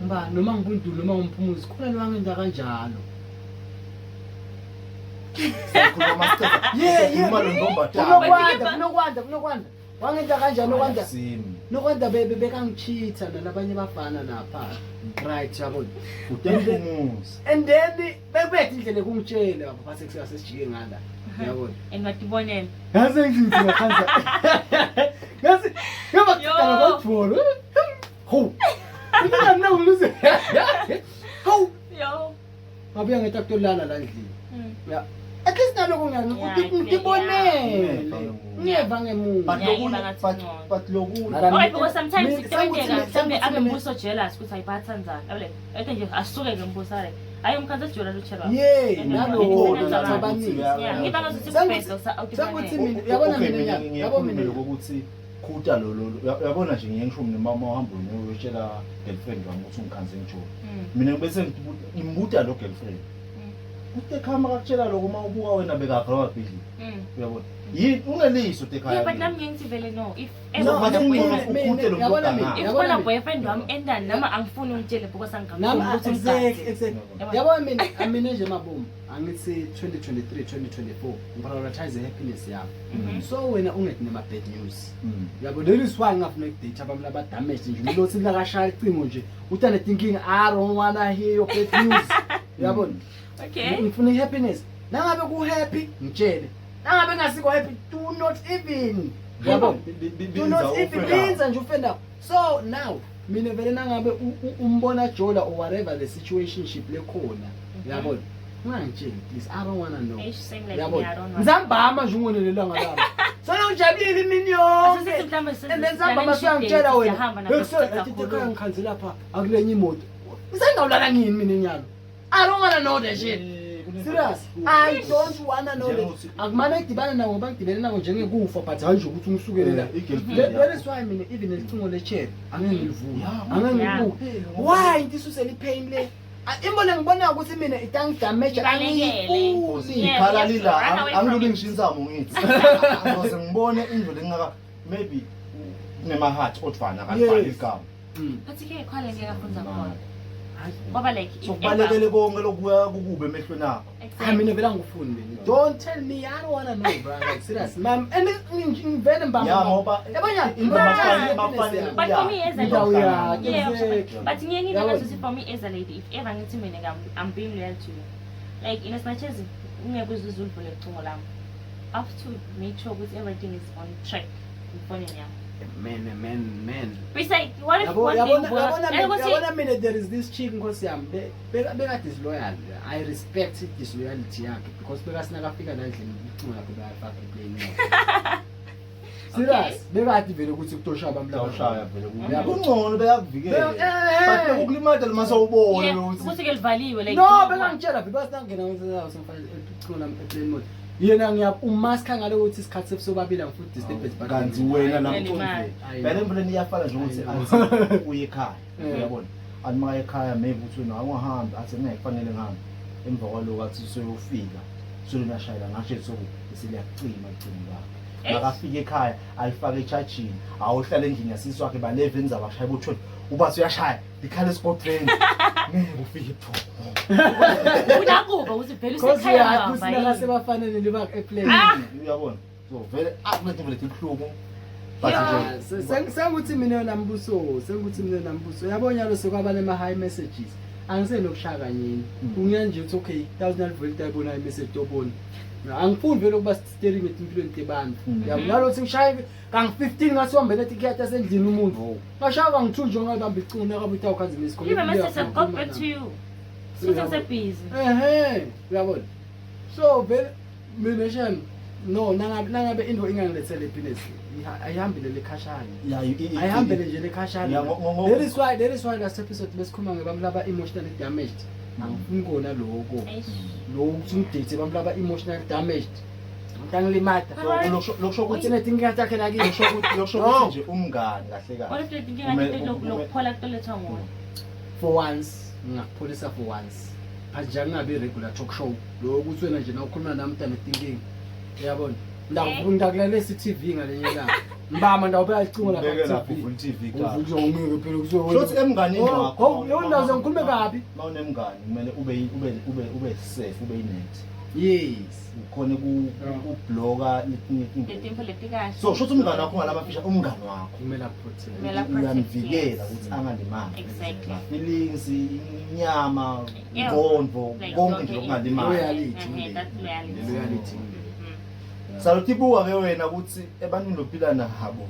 ngiba noma ngibundulo noma ngumphumuzi khona lo wangenda kanjalo Sikhuluma sicela. Yeah. Kunokwanda kunokwanda wangenda kanjani nokwanda nokwanda bebe bekangicheatha nalabanye bafana lapha right yabona and then bekubethe indlela ekungitshela lapha phase kusasa sijike ngala yabona and watibonela ngase ngithi ngakhanza ngase ngaba kuqala kwajolo ho mina mina nguluze ho yo ngabuya ngeta kutolala la endlini yeah at least least naloko ngitibonele ngiyeva ngemuva But Yeah, lokunye ngiba ngathi but ngcono. but lokunye Mara Okay, because sometimes kuyenteka mhlawumbe senguthi abe mina- mbuso jealous ukuthi ayibathandzani. Abe like, ethi nje asuke ke mbuso like, hayi umkhanza sijula luchela. ye naloko Sengathi nathi abaningi Yeah, ngiba ngathi Senguthi- ubheke senguthi mina uyabona Okay, mina mina nyaka yabo ngiyakhuluma mina lokuthi khuta lo lo uyabona nje ngiye ngisho mina uma uhamba wena uyotshela girlfriend wami ukuthi ungikhanze ngijolo mina bese ngimbuta lo girlfriend ukuthi ekhaya makakutshela lokho uma ubuka wena bekakho wabhidli uyabona yini uneliso Yeah, ekhaya but nami ngiye ngithi vele no. If No, ever but khona ungcono boyfriend, ukhute lo Yabona muntu mina, ogangako. if yabona khona mina. boyfriend wami endani noma angifuni ungitshele because nami angikafuni ukuthi exactly ungigade. exactly Yabona? yabo mina mina nje mabomu angithi 2023 2024 ngiprioritize happiness yami so wena ungethi nema bad news yabo that is why ngingafuna ukudate abantu abadamage nje umuntu othi lakashaya icingo nje uthi ane thinking I don't wanna hear your bad news yabona. Okay. Ngifuna i-happiness, nangabe ku-happy ngitshele, nangabe ngasikho happy do not even, yabo, do not even binza nje ufenda. So now mina vele nangabe umbona jola or whatever the situationship lekhona, yabona, ungangitsheli please, I don't wanna know. Eish, same like me, Yabona, I don't want. ngizambama nje ungonelelanga lami sona ngijabulile imini yonke. Asithi mhlawumbe And then sihamba siyangitshela wena siyahamba nabo ekhaya sicela ngikhanze lapha akulenye imoto sengawulala ngini mina enyalo. I don't wanna know that shit. Serious, I don't wanna know that. Akumane ngidibane nawo ngoba ngidibene nawo njengekufa, but hayi nje ukuthi ungisukele la. That is why mina even nelicingo le-chair angeke ngilivume, angeke ngilibuke. Why ngisusele ipain le? Ah, imbona ngibona ukuthi mina itangidamage, Ibalekele. angiyifuni. Yeah, Ikhala we have to lila run away from angilule it. ngisho insamo ngithi ngizoze ngibone indlu lengaka maybe kunema-heart odvana akalibhali igama. But ke khwale ngeke afunza khona. Hayi. Ngoba like if So kubalekele konke lokuya kukube emehlweni akho. Exactly. Ah, mina vele angifuni mina. Don't tell me, I don't wanna know, bro. Like serious. Mam, and ngivele mbamba. Ya ngoba Yabona into mafanele But for me as a Indawo yakhe, Yeah, exactly. but ngiye ngibe Yabona? ngathi for me as a lady, if ever ngithi mina I'm being loyal to you, like in as much as ungeke uzuze ulivule ucingo lami, I have to make sure ukuthi everything is on track emfonini yami. Man, man, man. But it's like, what if Yabo, one day yabona, ubuka- yabona and mina, ukuthi- yabona mina there is this chick nkosi yami beka disloyal. I respect disloyalty yakhe because bekasinakafika la endlini ucingo lakhe bayafaka eplane. Serious, bekade vele ukuthi kutoshaya abantu laba. Ushaya vele Yabo. kungcono bekakuvikela Eh. but bekukulimata lima sawubona Yeah, ukuthi ukuthi ke livaliwe like No, bekangitshela vele basinangena ngithi sengifake ucingo lami eplane mode. Yena ngiya umaska ngale ukuthi isikhathi sebusobabili angifuni disturbance but kanti wena la Hayi, mqondweni hayi. phela emvuleni iyafana nje ukuthi Hayi. athi uye ekhaya Eh. uyabona athi maka ekhaya maybe uthi wena awungahambi athi ngeke kufanele ngihambe emva kwaloko athi useyofika selunashayela ngasho soku seliyakucima ucingo lwakhe. Eish. Makafika ekhaya alifake echajini awuhlala endlini yasisi wakhe baleve enza bashaya bo-12 ubathi uyashaya likhala esigodlweni ngeke ufike ebuthongo. Unakuba ukuthi vele Cause usekhaya uyazi mbamba ukuthi yini. nakasebafanele liba eplane. Uyabona so vele akulethe vele ibuhlungu but Ah, nje senguthi mina yona mbuso, senguthi mina yona mbuso yabona lo sekwaba nema high messages angisenokushaya kanyeni. Ungiya nje uthi okay 1000 alivoli tayibona i-message tobona angifuni vele ukuba steering etimpilweni tebantu. Yabo nalothi ngishaye kangi 15 ngasiwambele ethi kuyata sendlini umuntu ngashaya kangi-2 nje ngabamba icingo nakabe uthi awukhanzi misikho. Leave a message, I'll go back to you. Futhi ngisebhizi. Ehe, uyabona, so vele mina shem no nangabe into ingangilethele happiness ayihambile lekhashana. Yeah, Ayihambele nje lekhashana. Yeah, That is why last episode besikhuluma ngebantu laba emotionally damaged. Angifuni kona lokho Eish. lokho ukuthi ngidate abantu laba emotionally damaged ngilimata Lokusho ukuthi ukuthi netinkinga takhe lakini. Lokusho ukuthi nje umngani kahle What kahle if le tinkinga lokuphola kutolethwa nguwe? For once ngingakupholisa, for once, but nje angingabi regular talk show lo ukuthi wena nje nawukhuluma nami mntana tinkinga uyabona. Ndakulalesa i-TV ngalenye ilanga mbama ndawubeka icingo lapha Ubeke lapho ku-TV. uvula i-TV ka Uvula ungeke phela kusuke Shothi emnganini Oh, wakho oh, leyo ndawo sengikhulume kabi. Uma unemngani kumele ube safe ube inet Yes. ukhone kubloka letinye Le tinto. timfo letikahle. So shothi umngani wakho ngalabafisha umngani wakho Kumele akuprotect. Kumele akuprotect, uyamvikela yes. ukuthi angalimali Exactly. feelings inyama Yeah. ingqondo Like, konke nje yonke okungalimali. Loyalty. That's loyalty. Loyalty. Salotibuka ke wena ukuthi ebantwini lophila nabo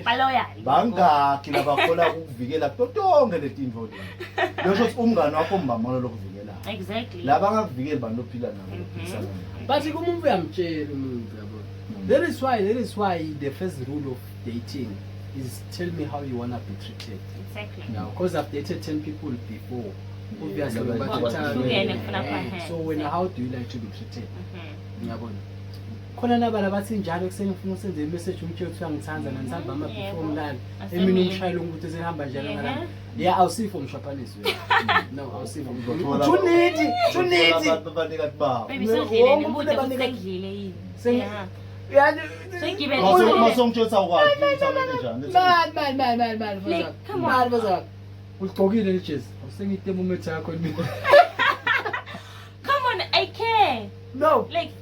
Baloyal. bangakhi labakhola ukuvikela kuto tonke letinto leti losho ukuthi umngani wakho mbamalo lokuvikela. nabo. Exactly. Laba angakuvikeli bantu ophila nabo, ophilisana nabo. But kumuntu uyamtshela umuntu, yabo. That is why the first rule of dating is tell me how you wanna be treated. Yeah, because I've dated 10 people before. Obviously, bathetha- Kuhlukene kufuna kwa- So wena, how do you like to be treated? Ngiyabona. Khona nabala bathi njalo ekuseni ufuna usenze i-message, umtshele ukuthi uyangithanda nanihamba before ngilala. Emini umshayela ukuthi sehamba njalo ngalala. Yeah, awusifo mshaphanisi wena. No, awusifo. Too needy, too needy. Abantu banikati babo. Baby, Wonke sewudlile umuntu ngibude abanika- usengidlile yini? Yani Sengigibele. Masongitshela ukuthi awukwazi ukuthi awente njani. Man, man, man, man, man. Like, come on. Man, bazalwane. Uligqokile lijezi. Awusengitema umethe yakho mina. Come on, I care. No. Like,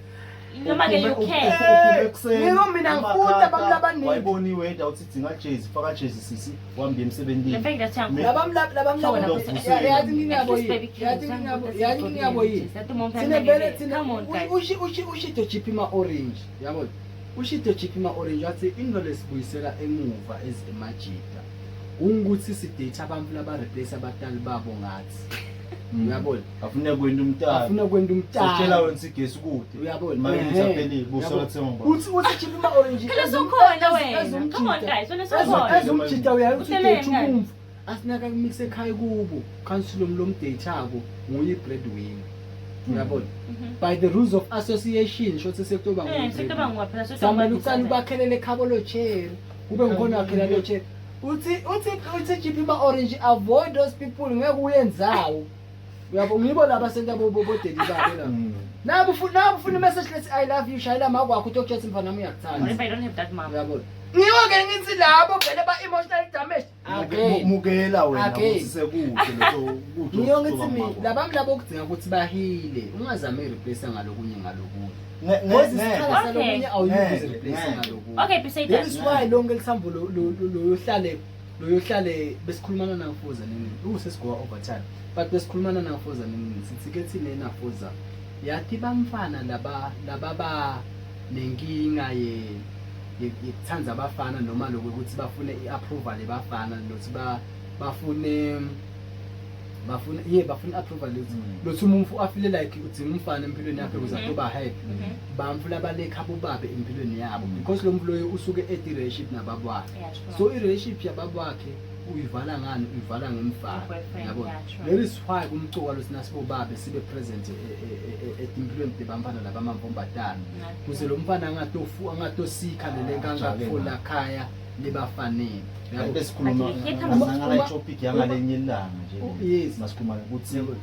noma ke you care. Uphume ekuseni, Ngiko mina ngifunda abantu abaningi. Wayibona iweda uthi dzinga jezi, faka jezi sisi, uhambe emsebenzini. The fact that Labamlaba yathi ngingabo At least yini? baby Yathi ngingabo, yathi ngingabo yini? Thina vele thina Come on, guys. ushi ushi ushito chip ima orange, yabona? Ushito chip ima orange wathi into lesibuyisela emuva ezemajita ungukuthi sidate abantu laba replace abatali babo ngathi. Uyabona? Afuna kwenda umntana. Afuna kwenda Sitshela umntana. wena igesi kude. Uyabona? Manje usaphelile, busela thenga ngubani. Uthi chip ima orange. Phela usukhona wena. Come on, guys, wena usukhona. Ezumjita uyaye uthi Uhleleni date ngani? umumvu. Asinaka kumix ekhaya kubo. Council lomdate-ako nguye breadwinner. Uyabona? By the rules of association shothi sekutoba nguye Sekutoba breadwinner. nguwe phela. Samele ucala ubakhelele ekhabo lo cherry. Kube ngikhona wakhela lo cherry. Uthi GP ma orange, avoid those people, ngeke uyenzawo. Uyabo, ngibo laba senta bo bo daddy babo la. Nabu ufuna message lethi "I love you", shayela makwakho uthi okutshela mfana wami What uyakuthanda. if I don't have that mom? Uyabona? Ngiwo ke ngithi labo vele ba emotionally damaged. Again. Mukela wena Again. ukuthi sekude leso kude. Ngiyo ngithi mina labami labo kudinga ukuthi bahile. Ungazami replace ngalokunye ngalokunye. Because isikhala salokunye awuyukuzi replace Ngeke. ngalokunye. Okay, beside That that. is why lonke lithambo loyohlale loyohlale besikhulumana nafoza nini. Usesigowa overtime. But besikhulumana nafoza nini. Sithi ke thina nafoza. Yathi bamfana laba laba ba nenkinga ye yekuthanda abafana noma lokho ukuthi bafune i-approval ebafana nokuthi ba bafune bafune ye bafuna i-approval lethi lothi umuntu afile like udinga umfana empilweni yakhe ukuze atoba happy. Bamfu labalekha bobabe empilweni yabo because lo muntu loyo usuke eti-relationship nababo wakhe. So i-relationship yababo wakhe uyivala ngani? Uyivala ngemfana. Boyfriend, yabo. yeah, true. That is why kumcoka lo sina sibobabe sibe present etimpilweni tebamfana labamamfombatana kuze lo mfana angatofu angatosikha lele kangakutfola khaya lebafanele, yabo. Besikhuluma But here comes- ngala topic yangalenye ilanga nje. Yes. Masikhuluma ukuthi Yabo.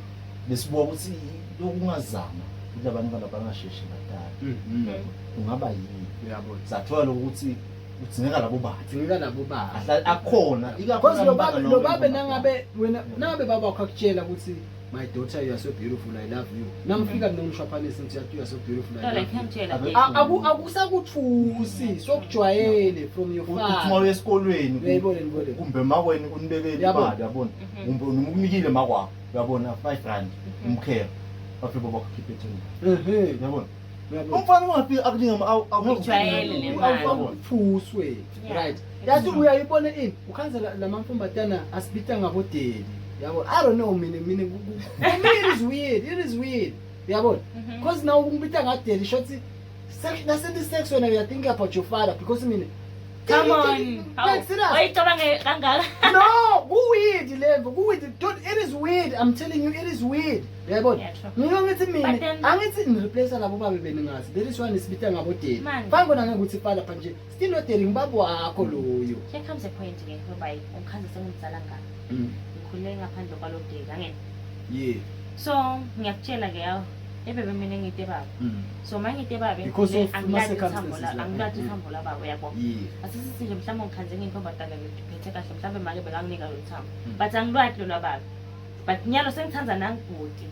besibuka ukuthi lokungazama ukuthi abantu bangasheshi badala kungaba yini. Uyabona? Sathola ukuthi kudzingeka labo bantu. Dzingeka labo baba. Ahlale akhona. Because lo babe nangabe wena nangabe baba wakho akutshela ukuthi, "My daughter, you are so beautiful, I love you," namfika kunomshwaphanisi ngithi, "You are so beautiful, I No, love like you." ngiyamtshela. Akusakuthusi, sokujwayele from your Uthi uma father. uya esikolweni Uyayibona nibone. kumbe makweni kunibekele Yabona. imali, uyabona, kumbe noma ukunikile makwakho, uyabona, R5 umkhero bafike babakhiphe 10, uyabona. Uyabona? Umfana ungafiki akuninga. Ujwayele le mali. Awuthuswe. Right, yathi uyayibona ini ukhanza lamamfumbatana asibita ngabodaddy, yabo. I don't know, mina for me it is weird, it is weird, uyabona, because now ungibita ngadaddy shothi nasendi sex wena you are thinking about your father because mina Come on. Like, serious. Wayicabange kangaka. No, ku-weird lemvo, ku-weird, dude, it is weird, I'm telling you, it is weird, uyabona. Yeah, true. Ngiko ngithi mina But then- angithi nireplace labo babe beningazi. That is why nisibita ngabodaddy. Man. Fane kona ngeke ukuthi fana lapha nje still no daddy, ngibaba wakho loyo. Here comes a point ke whereby umkhanza sengimdala ngaka. Ngikhule ngaphandle kwalo daddy, angeke. So ngiyakutshela ke yawo. Ebebe mina ngite baba. So mangite babe Because of angilazi ma-circumstances ithambo la la. angilazi ithambo la baba, uyabo. Asisithi nje mhlawumbe ngikhanze ngiyintombazane ngiphethe kahle, mhlawumbe make bekanginika lo thambo. But angilwazi lo baba. But nyalo sengithanda nangibhuti.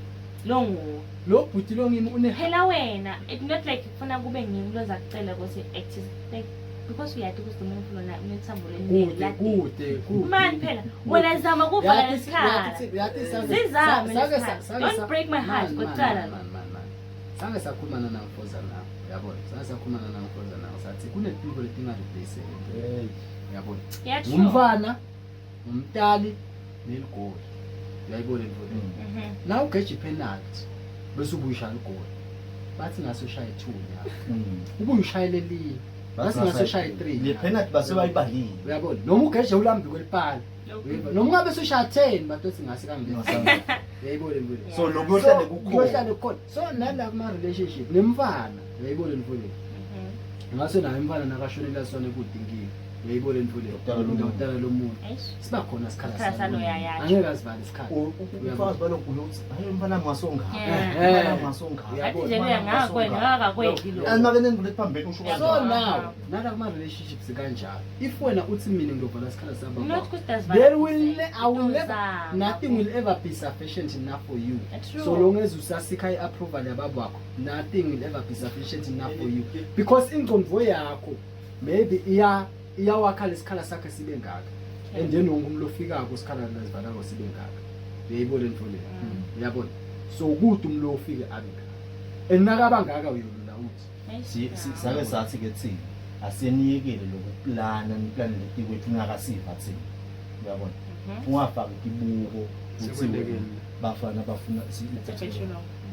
Lo nguwe. Lo bhuti lo ngimi une Phela wena it not like kufuna kube ngimi loza kucela ukuthi active like because uyathi ukuthi lo muntu lona unethambo kude leli. Kude kude. Man, phela wena zama kuvala lesikhala. Yathi Zizame lesikhala. Don't break my heart, kokuqala lo. Sange sakhuluma nangifoza nawe, uyabona, sange sakhuluma nangifoza nawe sathi kunetintfo letingareplace, uyabona. Yeah, true. Ngumfana, ngumtali neligoli. Uyayibona into le. Na ugeja ipenalty bese ubuyishaya igoli. Bathi ngase ushaye 2 nyaka. Ubuye ushayele elinye. Bathi ngase ushaye 3. Le penalty base bayibalile. Uyabona? Noma ugeje ulambi kwelipala. Uyabona? Noma ungabe usushaya 10 bathi ngase kangene. Uyayibona into le. So lokho kuyohlale kukhona. Kuyohlale kukhona. So nala kuma relationship nemfana, uyayibona into le. Ngase naye umfana nakashonela sona kude inkinga. Uyayibona into le. Udokotela lomuntu. Siba khona isikhala Isikhala salo yayatsho. Angeke asivale isikhala. Umfazi balokhu uyothi hayi umfana ngasongaka. Yeah. Umfana ngasongaka. Athi nje loya ngakwenza ngakakwenti lo. Yazi make nendlu lephambili usho So kanjalo. now, nala kuma relationships kanjalo. If wena uthi mina ngiyovala isikhala sami. Not ukuthi asivala. There will I will never Uzama. nothing will ever be sufficient enough for you. True. So long as usasikha i-approval yababa wakho, nothing will ever be sufficient enough for you. Because ingqondo yakho maybe iya iyawakha lesikhala sakhe sibe ngaka. Okay. And then wonke umuntu ofikako isikhala lesivalako sibe ngaka. Uyayibona into leyo? Uyabona? So kude umuntu ofike abe ngaka. And nakaba ngaka uyolula uthi. Sake sathi ke thina aseniyekele lokuplana niplane letikwethu ungakasiva thina. Uyabona? Ungafaki ibuko uthi Sekwendekile. bafana bafuna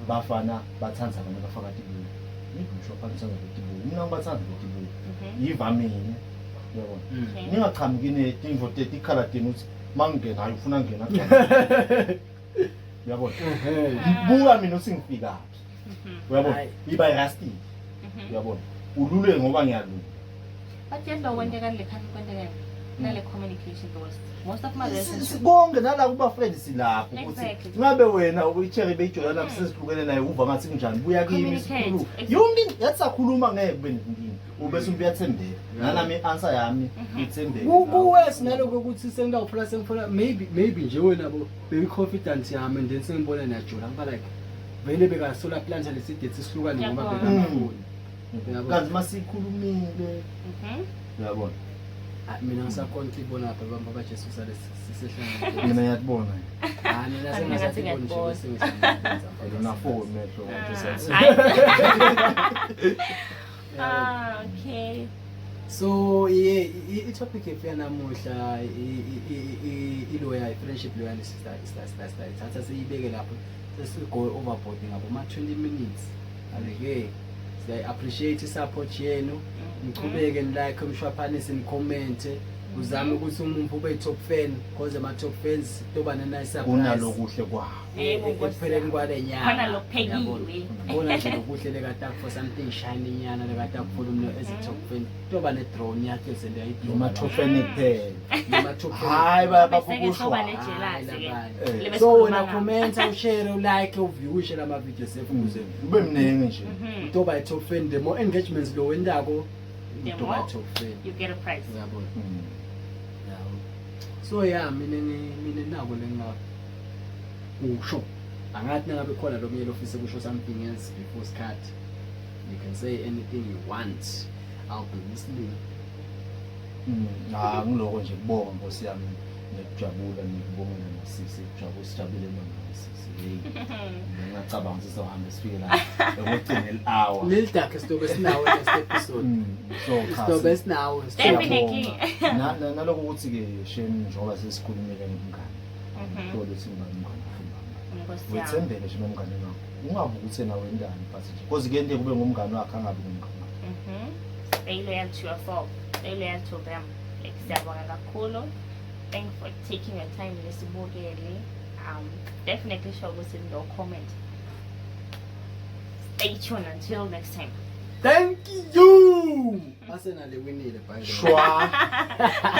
bafana bathanda abantu abafaka tibuko. Ngisho bafana bathanda tibuko. Mina ngibathanda tibuko. Yivamile. Uyabona? Ningaqhamuki netinvo tetikhala tenu uthi mangingena hayi ufuna ngena. Uyabona? Buka mina uthi ngifikaphi. Uyabona? Hayi. Iba rusty. Uyabona? Ulule ngoba ngiyalula. But yena kwenteka le khani kwenteka nale communication because most of my relationships Konke nala kuba friends silapho ukuthi Exactly. ngabe wena uyicherry beyijola lapho sesihlukene naye uva ngathi kunjani buya kimi Communicate. sikhuluma. Yonke into yathi sakhuluma ngeke kube nenkinga. Ubese umuntu uyathembeka. Nalami i-answer yami ithembeke. Kuwes naloko ukuthi sengawuphula sengifuna maybe nje wena bo baby confident yami and then sengibona niyajola ngiba like vele bekasola planta lesidate sihlukane ngoba Ngiyabona. bekangafuni. Uyabona? Kanti masikhulumile. Uyabona? Ah, mina ngisakhona ukubona lapha bamba baJesu sale sisehlangana. Mina ngiyakubona. Ah, mina Mina sengathi ngiyakubona. ngibona Una four mehlo konke. Ah, okay. So yeah, i-topic yethu yanamuhla iloyal friendship loyalty sister ithatha siyibeke lapho sesigo overboard ngabo ma 20 minutes. Aleke siya appreciate support yenu. Niqhubeke ni like umshwaphanisi ni comment uzame ukuthi umuntu ube top fan because ama top fans toba ne nice surprise. Kunalokuhle kwawo. Yebo, Nkosi Ekupheleni yami. kwale nyanga. Khona lokuphekiwe. Khona nje lokuhle lekata for something shiny nyana lekata kuphula umno as a top fan. Toba ne drone yakhe sende Noma top fan kuphela. Noma top fan. Hayi Bese-ke bayababukushwa. soba ne-jealousy ke. Eh. Lebe So sikhuluma wena ngabo. comment, ushare, ulike, uviewshe lama video sethu ukuze Ube mningi nje. utoba i top fan. The more engagements lo wendako The utoba i more top fan. You get a prize. Uyabona? Yabo. So yeah, mina nako lenga usho. Angathi nangabe khona lo mnyelo ofisa kusho something else before start. You can say anything you want. I'll be listening. Ah, ngiloko nje kubonga Nkosi yami nekujabula nekubongela nosisi kujabula sijabule mama sisi. Hey. Ngingacabanga ukuthi sizohamba sifike la ekugcina hour. Lil dark isitobe sinawo next episode. So cha. Isitobe sinawo. Definitely. Naloko ukuthi ke shame njengoba sesikhulumile ngomngane. Ngithola ukuthi ngibani umngane wakho. Nkosi yami. Wethembele nje nomngane wakho. Ungavuki ukuthi nawe wendani but nje. Because kuyente kube ngumngane wakhe angabi ngumngane wakho. Stay loyal to yourself. Stay loyal to them. Like siyabonga kakhulu. Thank you for taking your time nisibukele. Definitely sure ukuthi no comment. Stay tuned until next time. Thank you. Arsenal winile by the way. Shwa.